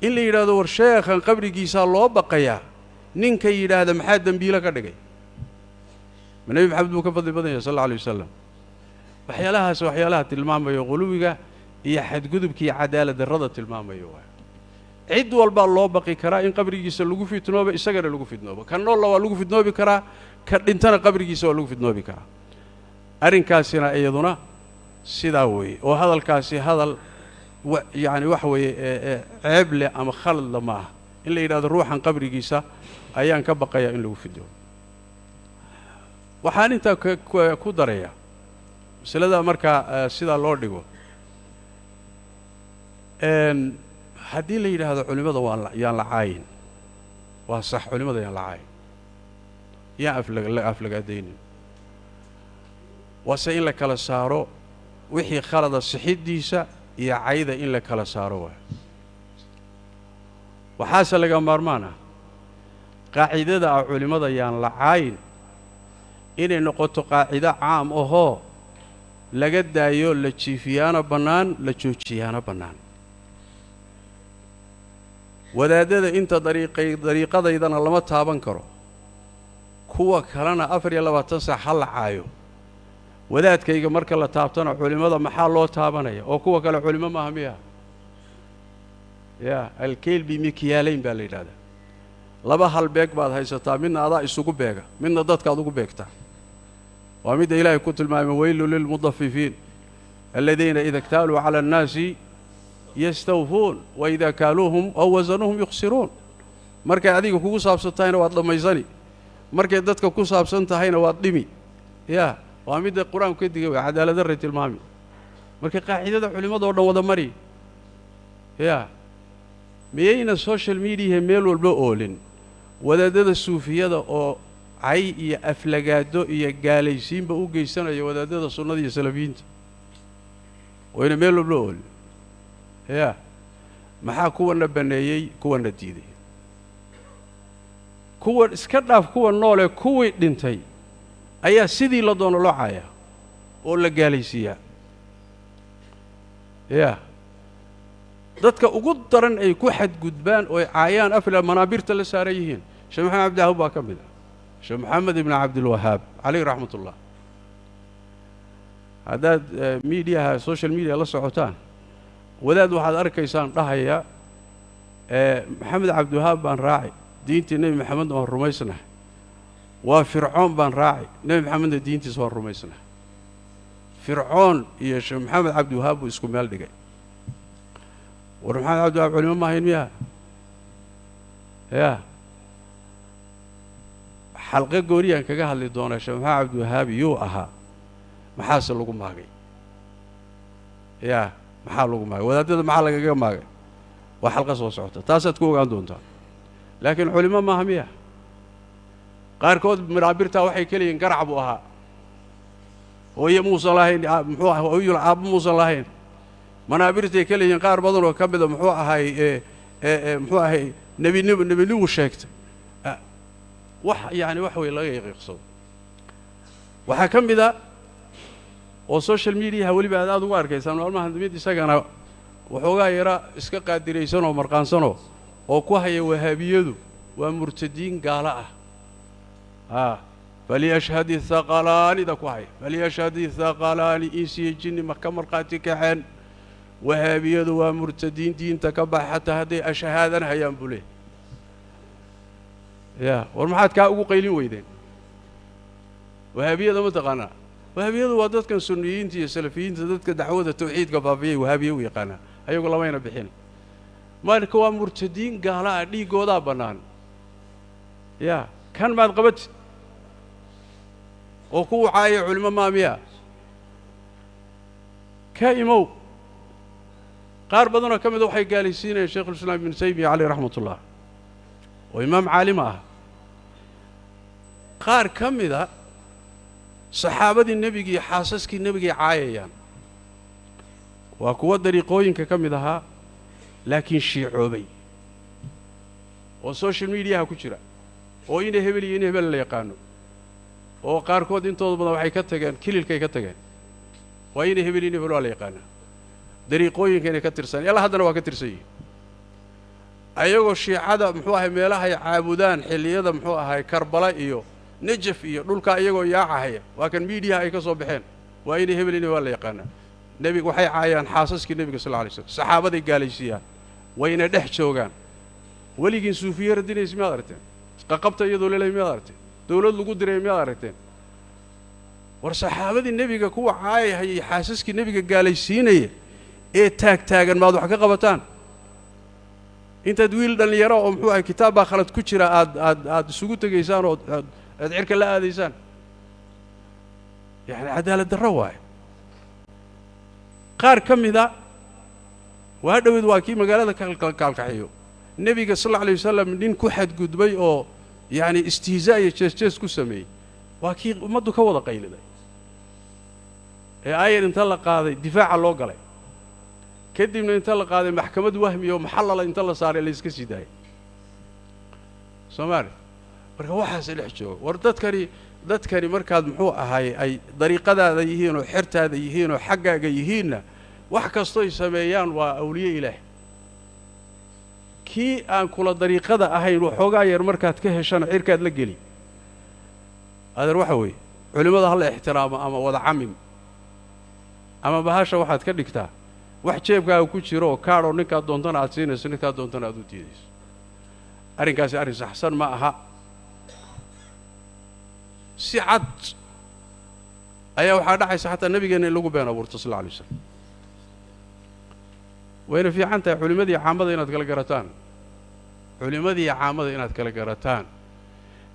in la yidhaahdo war sheekhan qabrigiisaa loo baqayaa, ninka yidhaahda maxaa dembiilo ka dhigay? Ma Nebi Maxamed buu ka fadli badan yahay sal alla alay wasalam? Waxyaalahaas waxyaalaha tilmaamayo quluwiga iyo xadgudubka iyo cadaalad darrada tilmaamayo waay. Cid walbaa loo baqi karaa in qabrigiisa lagu fitnoobo, isagana lagu fitnoobo. Ka noolla waa lagu fitnoobi karaa, ka dhintana qabrigiisa waa lagu fitnoobi karaa. Arrinkaasina iyaduna sidaa weeye, oo hadalkaasi hadal yacani waxa weeye ceeb leh ama khaladla ma aha in la yidhahdo ruuxan qabrigiisa ayaan ka baqayaa in lagu fidnoobo. Waxaan intaa ku darayaa masalada markaa sidaa loo dhigo, haddii la yidhaahdo culimmada waan yaan la caayin, waa sax, culimmada yaan la caayin, yaan afla aflagaadaynin, waase in la kala saaro wixii khalada sixiddiisa iyo cayda in la kala saaro waay. Waxaase laga maarmaan ah qaacidada ah culimmada yaan la caayin inay noqoto qaacido caam ahoo laga daayo, la jiifiyaana bannaan, la joojiyaana bannaan. Wadaadada inta dariiqay dariiqadaydana lama taaban karo, kuwa kalena 24 saac ha la caayo. Wadaadkayga marka la taabtana culimmada maxaa loo taabanaya? Oo kuwa kale culimo maaha miya? Ya alkeyl bimikyaalayn baa la yidhahdaa. Laba hal beeg baad haysataa, midna adaa isugu beega, midna dadkaad ugu beegtaa. Waa midda Ilaahay ku tilmaamay: "Weylu lilmudafifiin aladiina ida اktaaluu cala annaasi yastawfuun wa idaa kaaluuhum aw wasanuuhum yukhsiruun." Markay adiga kugu saabsan tahayna waad dhammaysani, markay dadka ku saabsan tahayna waad dhimi. Ya waa midda Qur-aanku ka digay, way cadaaladdarray tilmaami. Marka qaacidada culimmadoo dhan wada mari ya miyayna social mediaha meel walba oolin wadaadada suufiyada oo cay iyo aflagaado iyo gaalaysiinba u geysanaya wadaadada sunnada iyo salafiyiinta? Wayna meel walba oolin. Ya maxaa kuwana banneeyey, kuwana diiday? Kuwa iska dhaaf, kuwa noolee, kuwii dhintay ayaa sidii la doono loo caayaa oo la gaalaysiiyaa. Ya dadka ugu daran ay ku xadgudbaan ooy caayaan afila manaabirta la saaran yihiin, Sheekh Maxamed Cabdiwahaab baa ka mid ah. Sheekh Maxamed ibnu Cabdilwahaab calayh raxmat ullah, haddaad mediaha, social media la socotaan, wadaad waxaad arkaysaan dhahaya: "Maxamed Cabdiwahaab baan raaci, diintii Nebi Maxamedna waan rumaysnahay. Waa Fircoon baan raaci, Nebi Maxamedna diintiisa waan rumaysnahay." Fircoon iyo Sheekh Maxamed Cabdiwahaab buu isku meel dhigay. War Maxamed Cabdiwahaab culimo ma ahayn miyaa? Ya xalqo gooriyaan kaga hadli doonaa Sheekh Maxamed Cabdiwahaab yuu ahaa, maxaase lagu maagay? Ya maxaa lagu maagay wadaadada? Maxaa lagaga maagay? Waa xalqa soo socota, taasaad ku ogaan doontaa. Laakiin culimo maaha miya? Qaarkood manaabirtaa waxay ka leeyihin garac buu ahaa, hooye muusan lahayn, muxuu aha, hooyul aabbo muusan lahayn. Manaabirtay ka leeyihiin qaar badan oo ka mida muxuu ahay, muxuu ahay, nebinimo, nebinimu sheegtay. Wax yacani wax wey laga yaqiiqsado. Waxaa ka mid a oo social mediaha weliba aad aad ugu arkaysaan maalmahan mid isagana waxoogaa yara iska qaadiraysanoo marqaansanoo oo ku haya wahaabiyadu waa murtadiin gaalo ah, a "Falyashhad ithaqalaanida ku haya, "Falyashhad ithaqalaani", insiyo jinni ma ka markhaati kaxeen. Wahaabiyadu waa murtadiin, diinta ka baxa xataa hadday ashahaadan hayaan buu leeyahy. Ya war, maxaad kaa ugu qaylin weydeen? Wahaabiyada ma taqaanaa? Wahaabiyadu waa dadkan sunniyiinta iyo salafiyiinta, dadka dacwada tawxiidka faafiyay wahaabiye u yaqaanaa, ayagu lamayna bixin. Marka waa murtadiin gaala ah, dhiiggoodaa bannaan. Ya kan maad qabatid oo ku wacaaya culimo maamiya ka imow. Qaar badanoo ka mida waxay gaalaysiinayaan Sheikhulislaam Ibnu Taymiya caleyh raxmat ullah, oo imaam caalima ah. Qaar ka mida saxaabadii nebiga iyo xaasaskii nebigay caayayaan, waa kuwo dariiqooyinka ka mid ahaa laakiin shiicoobay oo social mediaha ku jira, oo ina hebel iyo in hebel la yaqaano, oo qaarkood intooda badan waxay ka tageen kililkay ka tageen. Waa ina hebel iyo in hebel waa la yaqaanaa, dariiqooyinka inay ka tirsan, ilaa haddana waa ka tirsan yihin. Ayagoo shiicada muxuu ahay meelahay caabudaan xilliyada muxuu ahay Karbala iyo Nejaf iyo dhulkaa iyagoo yaacahaya, waa kan miidiyaha ay ka soo baxeen. Waa inay hebel in waa la yaqaanaa. Nebiga waxay caayaan, xaasaskii nebiga sal alla alay slam, saxaabaday gaalaysiiyaan, wayna dhex joogaan. Weligiin suufiye radinaysa miyaad aragteen? Qaqabta iyadoo lelay miyaad aragteen? Dawlad lagu diray miyaad aragteen? War saxaabadii nebiga kuwa caayahayay, xaasaskii nebiga gaalaysiinaya ee taagtaagan, maad wax ka qabataan? Intaad wiil dhallinyaro oo muxuu ahay kitaab baa khalad ku jira aad aad aad isugu tegaysaan oo aad aad cirka la aadaysaan, yacani cadaalad darro waaye. Qaar ka mida waa dhoweed waa kii magaalada kaalkaxiyo nebiga sal alla alay wasalam nin ku xadgudbay oo yacani istihzaa iyo jees-jees ku sameeyey, waa kii ummaddu ka wada qayliday ee aayar inta la qaaday difaaca loo galay, kadibna inta la qaaday maxkamad wahmi oo maxallala inta la saaray la iska sii daayay soomaaliya. Marka waxaase dhex jooga. War dadkani markaad muxuu ahaay ay dariiqadaada yihiin oo xertaada yihiin oo xaggaaga yihiinna, wax kastoy sameeyaan waa awliye ilaah. Kii aan kula dariiqada ahayn waxoogaa yar markaad ka heshana cirkaad la geli. Adeer, waxa weeye culimmada ha la ixtiraamo ama wada camim ama bahasha waxaad ka dhigtaa wax jeebkaaga ku jiro oo kaadhoo ninkaad doontana aad siinayso, ninkaad doontana aad u diidayso. Arrinkaasi arrin saxsan ma aha. Si cad ayaa waxaa dhacaysa xataa nebigeenna in lagu been abuurto sal alla alay waslam. Wayna fiican tahay culimmadii caamada inaad kala garataan, culimmadii caamada inaad kala garataan.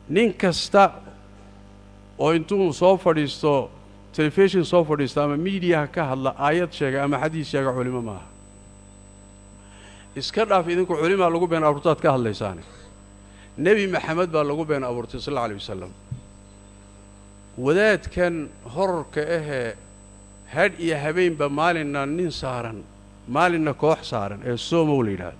Nin kasta oo intuu soo fadhiisto telefishin, soo fadhiisto ama miidiyaha ka hadla, aayad sheega ama xadiis sheega, culimo maaha. Iska dhaaf idinku culimaa lagu been abuurtaad ka hadlaysaane, Nebi Maxamed baa lagu been abuurtay sal alla alay wasalam. Wadaadkan horarka ahee hadh iyo habeenba maalinna nin saaran, maalinna koox saaran ee Somow la yidhaahdo,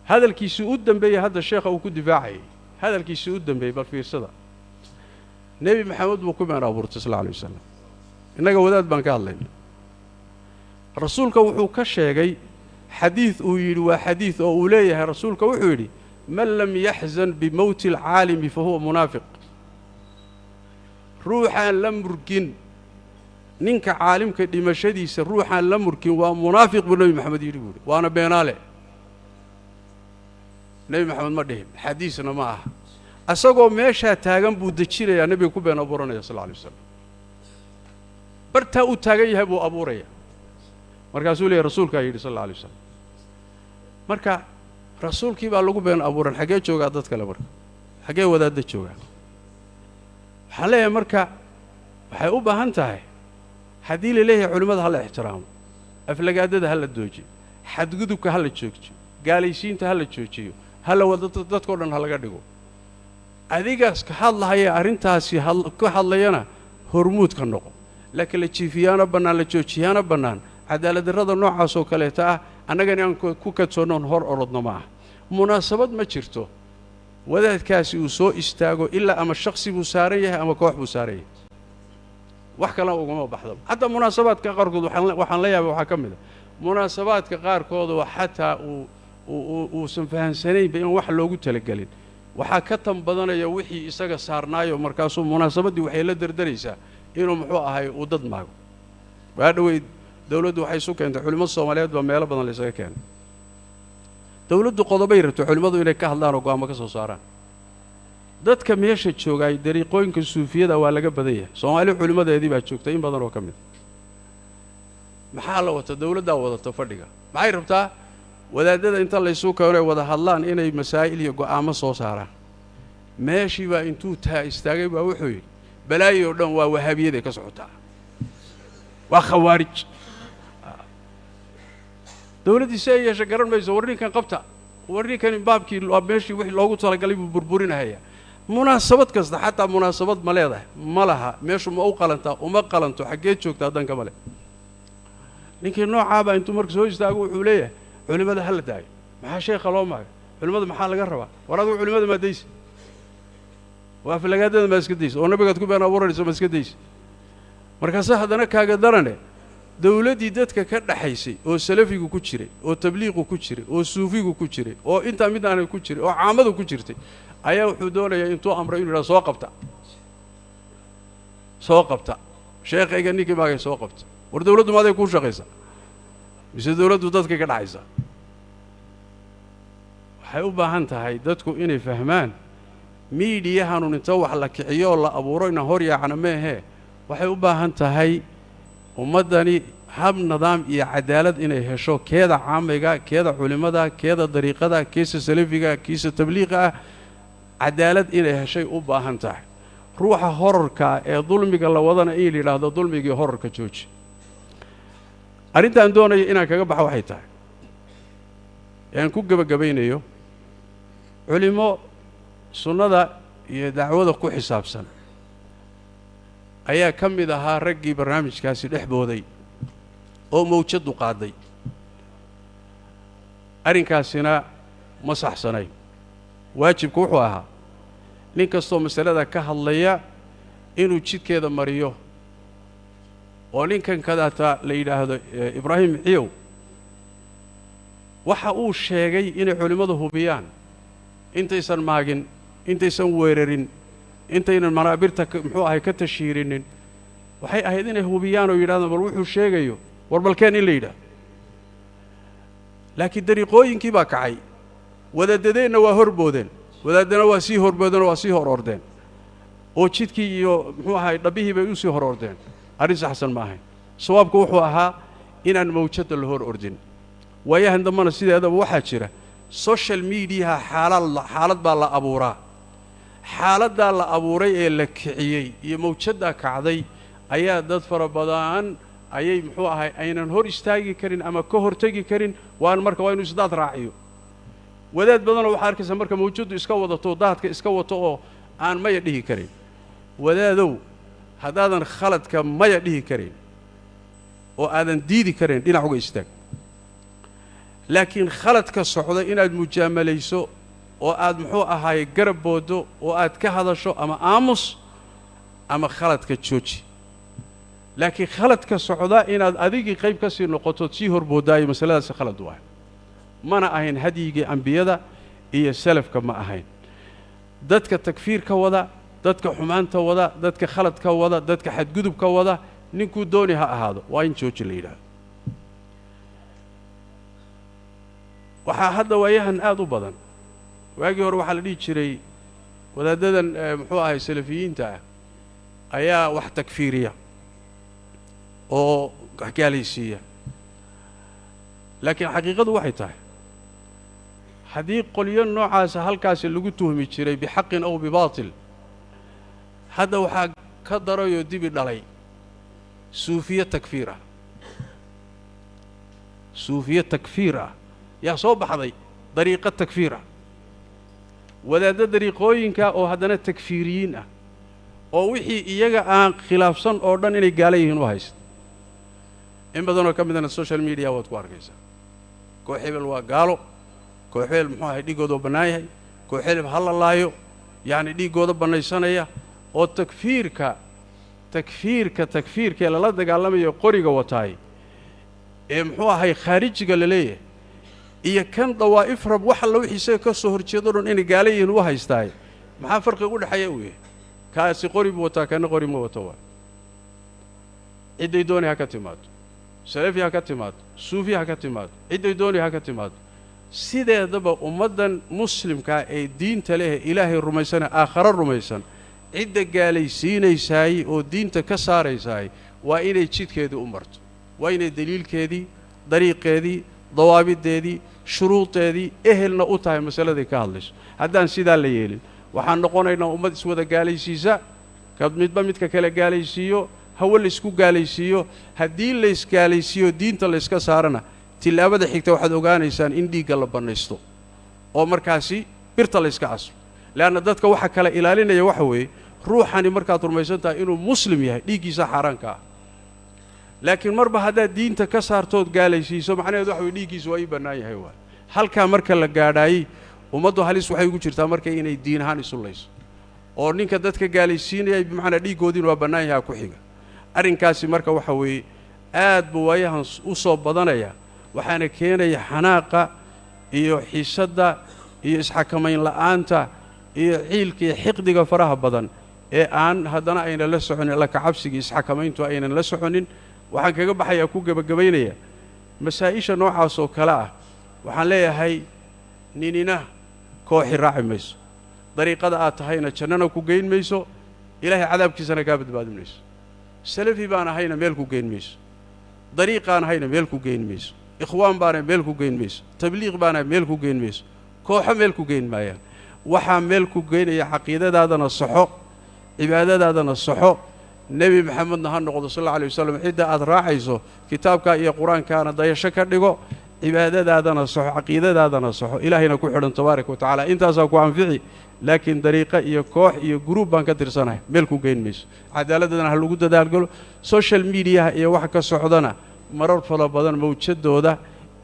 hadalkiisii u dambeeyey hadda sheekha uu ku difaacayay, hadalkiisii u dambeeyey bal fiirsada, Nebi Maxamed buu ku been abuurtay sal alla alay wasalam. Innaga wadaad baan ka hadlayna. Rasuulka wuxuu ka sheegay xadiid uu yidhi waa xadiid oo uu leeyahay rasuulka wuxuu yidhi: man lam yaxzan bimowti alcaalimi fa huwa munaafiq. Ruuxaan la murgin ninka caalimka dhimashadiisa, ruuxaan la murgin waa munaafiq buu Nebi Maxamed yidhi buu yidhi. Waana beenaale. Nebi Maxamed ma dhihin, xadiisna ma aha. Isagoo meeshaa taagan buu dejinayaa, nebiga ku been abuuranaya sal alla alay waslam. Bartaa uu taagan yahay buu abuuraya, markaasuu leeyahy rasuulkaa yidhi sal alla alay wasalam. Marka rasuulkii baa lagu been abuuran, xaggee joogaa dad kale? Marka xaggee wadaadda joogaa? Waxaan leeyahay marka waxay u baahan tahay, haddii la leeyahay culimmada ha la ixtiraamo, aflagaadada ha la doojiyo, xadgudubka ha la joojiyo, gaalaysiinta ha la joojiyo, ha la wada dadkao dhan ha laga dhigo. Adigaas ka hadlahaya arrintaasi ka hadlayana hormuud ka noqo, laakiin la jiifiyaana bannaan, la joojiyaana bannaan. Cadaaladdarrada noocaas oo kaleeta ah annagana aan ku kadsoonnoon hor orodno ma aha. Munaasabad ma jirto wadaadkaasi uu soo istaago ilaa ama shaksi buu saaran yahay ama koox buu saaran yahay, wax kalena ugama baxdaba. Xataa munaasabaadka qaarkood waxaan la yaabay, waxaa ka mid a munaasabaadka qaarkood oo xataa uusan fahamsanaynba in wax loogu talagelin, waxaa ka tan badanaya wixii isaga saarnaayo, markaasuu munaasabaddii waxay la derderaysaa inuu muxuu ahay uu dad maago. Waa dhoweyd dawladdu waxay isu keentay culimmo Soomaaliyeed baa meelo badan la isaga keenay. Dawladdu qodobay rabto culimmadu inay ka hadlaan oo go'aamo ka soo saaraan. Dadka meesha joogaay dariiqooyinka suufiyada waa laga badan yahay. Soomaali culimmadeedii baa joogtay in badan oo ka mid. Maxaa la wata? Dawladdaa wadata fadhiga. Maxay rabtaa? Wadaadada inta laysu keeno ay wada hadlaan inay masaa'il iyo go'aamo soo saaraan. Meeshii baa intuu taa istaagay baa wuxuu yidhi balaayo oo dhan waa wahabiyaday ka socotaa, waa khawaarij. Dawladdii si ay yeesha garan mayso. War ninkan qabta, war ninkani baabkii meeshii wixii loogu talagalay buu burburinahayaa. Munaasabad kasta xataa munaasabad ma leedahay? Ma laha. Meeshu ma u qalantaa? Uma qalanto. Xaggee joogtaa? Danka male. Ninkii noocaabaa intuu marka soo istaago wuxuu leeyahay culimmada ha la daayo. Maxaa sheekha loo maayo? Culimmada maxaa laga rabaa? War adigu culimmada maa daysa? Waa aflagaadada maa iska daysa? Oo nabigaad ku been abuuranayso maa iska daysa? Markaase haddana kaaga darane, dawladdii dadka ka dhaxaysay oo salafigu ku jiray oo tabliiqu ku jiray oo suufigu ku jiray oo intaa mid aanay ku jiray oo caamadu ku jirtay ayaa wuxuu doonayaa intuu amray inuu yidhaha soo qabta, soo qabta sheekhayga ninkii maagay soo qabta. War dawladdu maaday kuu shaqaysaa mise dawladdu dadkay ka dhaxaysaa? Waxay u baahan tahay dadku inay fahmaan miidiyahanun inta wax la kiciyo oo la abuuro inaan hor yaacna meehee. Waxay u baahan tahay ummaddani hab nidaam iyo cadaalad inay hesho, keeda caamiga, keeda culimmada, keeda dariiqada, kiisa salafiga, kiisa tabliiqa ah, cadaalad inay heshay u baahan tahay. Ruuxa horarka ee dulmiga la wadana in la yidhaahdo dulmigii horarka jooji. Arrintaan doonayo inaan kaga baxo waxay tahay ean ku gebagabaynayo, culimmo sunnada iyo dacwada ku xisaabsan ayaa ka mid ahaa raggii barnaamijkaasi dhex booday oo mawjaddu qaaday. Arrinkaasina ma saxsanayn. Waajibku wuxuu ahaa nin kastoo masalada ka hadlaya inuu jidkeeda mariyo, oo ninkan kadaata la yidhaahdo Ibraahim Ciyow waxa uu sheegay inay culimmadu hubiyaan intaysan maagin, intaysan weerarin, intaynan manaabirta muxuu ahay ka tashiirinin. Waxay ahayd inay hubiyaan oo yidhahdaan bal wuxuu sheegayo war balkeen in la yidhahdo. Laakiin dariiqooyinkii baa kacay, wadaadadeenna waa horboodeen, wadaaddana waa sii horboodeen oo waa sii hor ordeen oo jidkii iyo muxuu ahay dhabbihii bay u sii hor ordeen. Arrin saxsan ma ahayn. Sawaabku wuxuu ahaa inaan mawjadda la hor ordin. Waayahan dambana sideedaba waxaa jira social mediaha xaalad baa la abuuraa. Xaaladdaa la abuuray ee la kiciyey iyo mawjaddaa kacday ayaa dad fara badan ayay muxuu ahay aynan hor istaagi karin ama ka hortegi karin. Waan marka waa inuu isdaad raaciyo. Wadaad badanoo waxaa arkaysaa marka mawjaddu iska wadato, daadka iska wato oo aan maya dhihi karin. Wadaadow, haddaadan khaladka maya dhihi karin oo aadan diidi karin, dhinac uga istaag. Laakiin khaladka socda inaad mujaamalayso oo aad muxuu ahaaye garab booddo oo aad ka hadasho, ama aamus ama khaladka jooji. Laakiin khaladka socda inaad adigii qayb ka sii noqotood sii horboodaayo, masaladaasi khalad waay. Mana ahayn hadyigii ambiyada iyo salafka, ma ahayn. Dadka takfiirka wada, dadka xumaanta wada, dadka khaladka wada, dadka xadgudubka wada, ninkuu dooni ha ahaado, waa in jooji la yidhaahdo. Waxaa hadda waayahan aad u badan. Waagii hore waxaa la dhihi jiray wadaaddadan muxuu ahay salafiyiinta ah ayaa wax takfiiriya oo wax gaalaysiiya. Laakiin xaqiiqadu waxay tahay haddii qolyo noocaasa halkaasi lagu tuhmi jiray bixaqin aw bibaatil, hadda waxaa ka darayoo dibi dhalay suufiye takfiir ah. Suufiye takfiir ah yaa soo baxday, dariiqo takfiir ah, wadaaddo dariiqooyinka oo haddana takfiiriyiin ah oo wixii iyaga aan khilaafsan oo dhan inay gaala yihiin u haysta. In badanoo ka midana social media waad ku arkaysaa. Koox hebel waa gaalo, koox hebel muxuu ahay dhiiggooda bannaan yahay, koox hebel ha la laayo, yacni dhiiggooda bannaysanaya oo takfiirka takfiirka takfiirkee lala dagaalamayo qoriga wataay ee muxuu ahay khaarijiga la leeyahay iyo kan dawaa'if rab wax alla wixii isaga ka soo horjeedo dhan inay gaala yihiin u haystaay, maxaa farqiga u dhexeeya uu yahay? Kaasi qori buu wataa, kana qori ma wato. Waa Cidday dooni ha ka timaado, salafi ha ka timaado, suufi ha ka timaado, cidday dooni ha ka timaado. Sideedaba ummaddan muslimkaa ee diinta leh, Ilaahay rumaysane, aakhare rumaysan, cidda gaalaysiinaysaay oo diinta ka saaraysaay waa inay jidkeedii u marto, waa inay daliilkeedii, dariiqeedii, dawaabiddeedii, shuruudeedii ehelna u tahay masaladay ka hadlayso. Haddaan sidaa la yeelin, waxaan noqonaynaa ummad iswada gaalaysiisa, ka midba midka kale gaalaysiiyo, hawe laysku gaalaysiiyo. Haddii laysgaalaysiiyo, diinta layska saarana, tillaabada xigta waxaad ogaanaysaan in dhiigga la bannaysto oo markaasi birta layska caso. Leanna dadka waxa kala ilaalinaya waxa weeye, ruuxani markaad rumaysan tahay inuu muslim yahay, dhiiggiisa xaaraanka ah. Laakiin marba haddaad diinta ka saartood gaalaysiiso, macnaheedu waxa weye dhiiggiisa waa ii bannaan yahay. Waay halkaa marka la gaadhaayey, ummaddu halis waxay ugu jirtaa marka inay diin ahaan isu layso, oo ninka dadka gaalaysiinaya bimacnaa dhiiggoodiina waa bannaan yahaa ku xiga. Arrinkaasi marka waxa weeye aad buu waayahan u soo badanaya, waxaana keenaya xanaaqa iyo xiisadda iyo isxakamayn la'aanta iyo ciilka iyo xiqdiga faraha badan ee aan haddana aynan la soconin alla kacabsiga, isxakamayntu aynan la soconin. Waxaan kaga baxayaa, ku gebagabaynaya, masaa'isha noocaas oo kale ah, waxaan leeyahay ninina kooxi raaci mayso, dariiqada aad tahayna jannana ku geyn mayso, Ilaahay cadaabkiisana kaa badbaadin mayso. Salafi baan ahayna meel ku geyn mayso, dariiqaan ahayna meel ku geyn mayso, ikhwaan baana meel ku geyn mayso, tabliiq baana meel ku geyn mayso, kooxo meel ku geyn maayaan. Waxaa meel ku geynaya caqiidadaadana saxo, cibaadadaadana saxo, Nebi Maxamedna ha noqdo sal alla alay wasalam cidda aad raacayso, kitaabkaa iyo qur-aankaana dayasho ka dhigo, cibaadadaadana saxo, caqiidadaadana saxo, Ilaahayna ku xidhan tabaaraka wa tacala. Intaasaa ku anfici. Laakiin dariiqo iyo koox iyo guruub baan ka tirsanahay meel ku geyn mayso. Cadaaladadana ha lagu dadaalgalo. Social mediaha iyo waxa ka socdana marar fara badan mawjadooda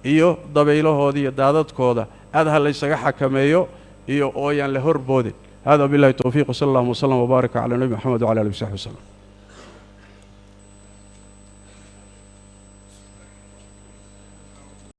iyo dabaylahooda iyo daadadkooda aad ha laysaga xakameeyo iyo ooyaan la horboodin. Hada billahi towfiiq, wsala allahuma wslam wbaaraka cala nebi Moxamed wcala alihi wasaxbi waslem.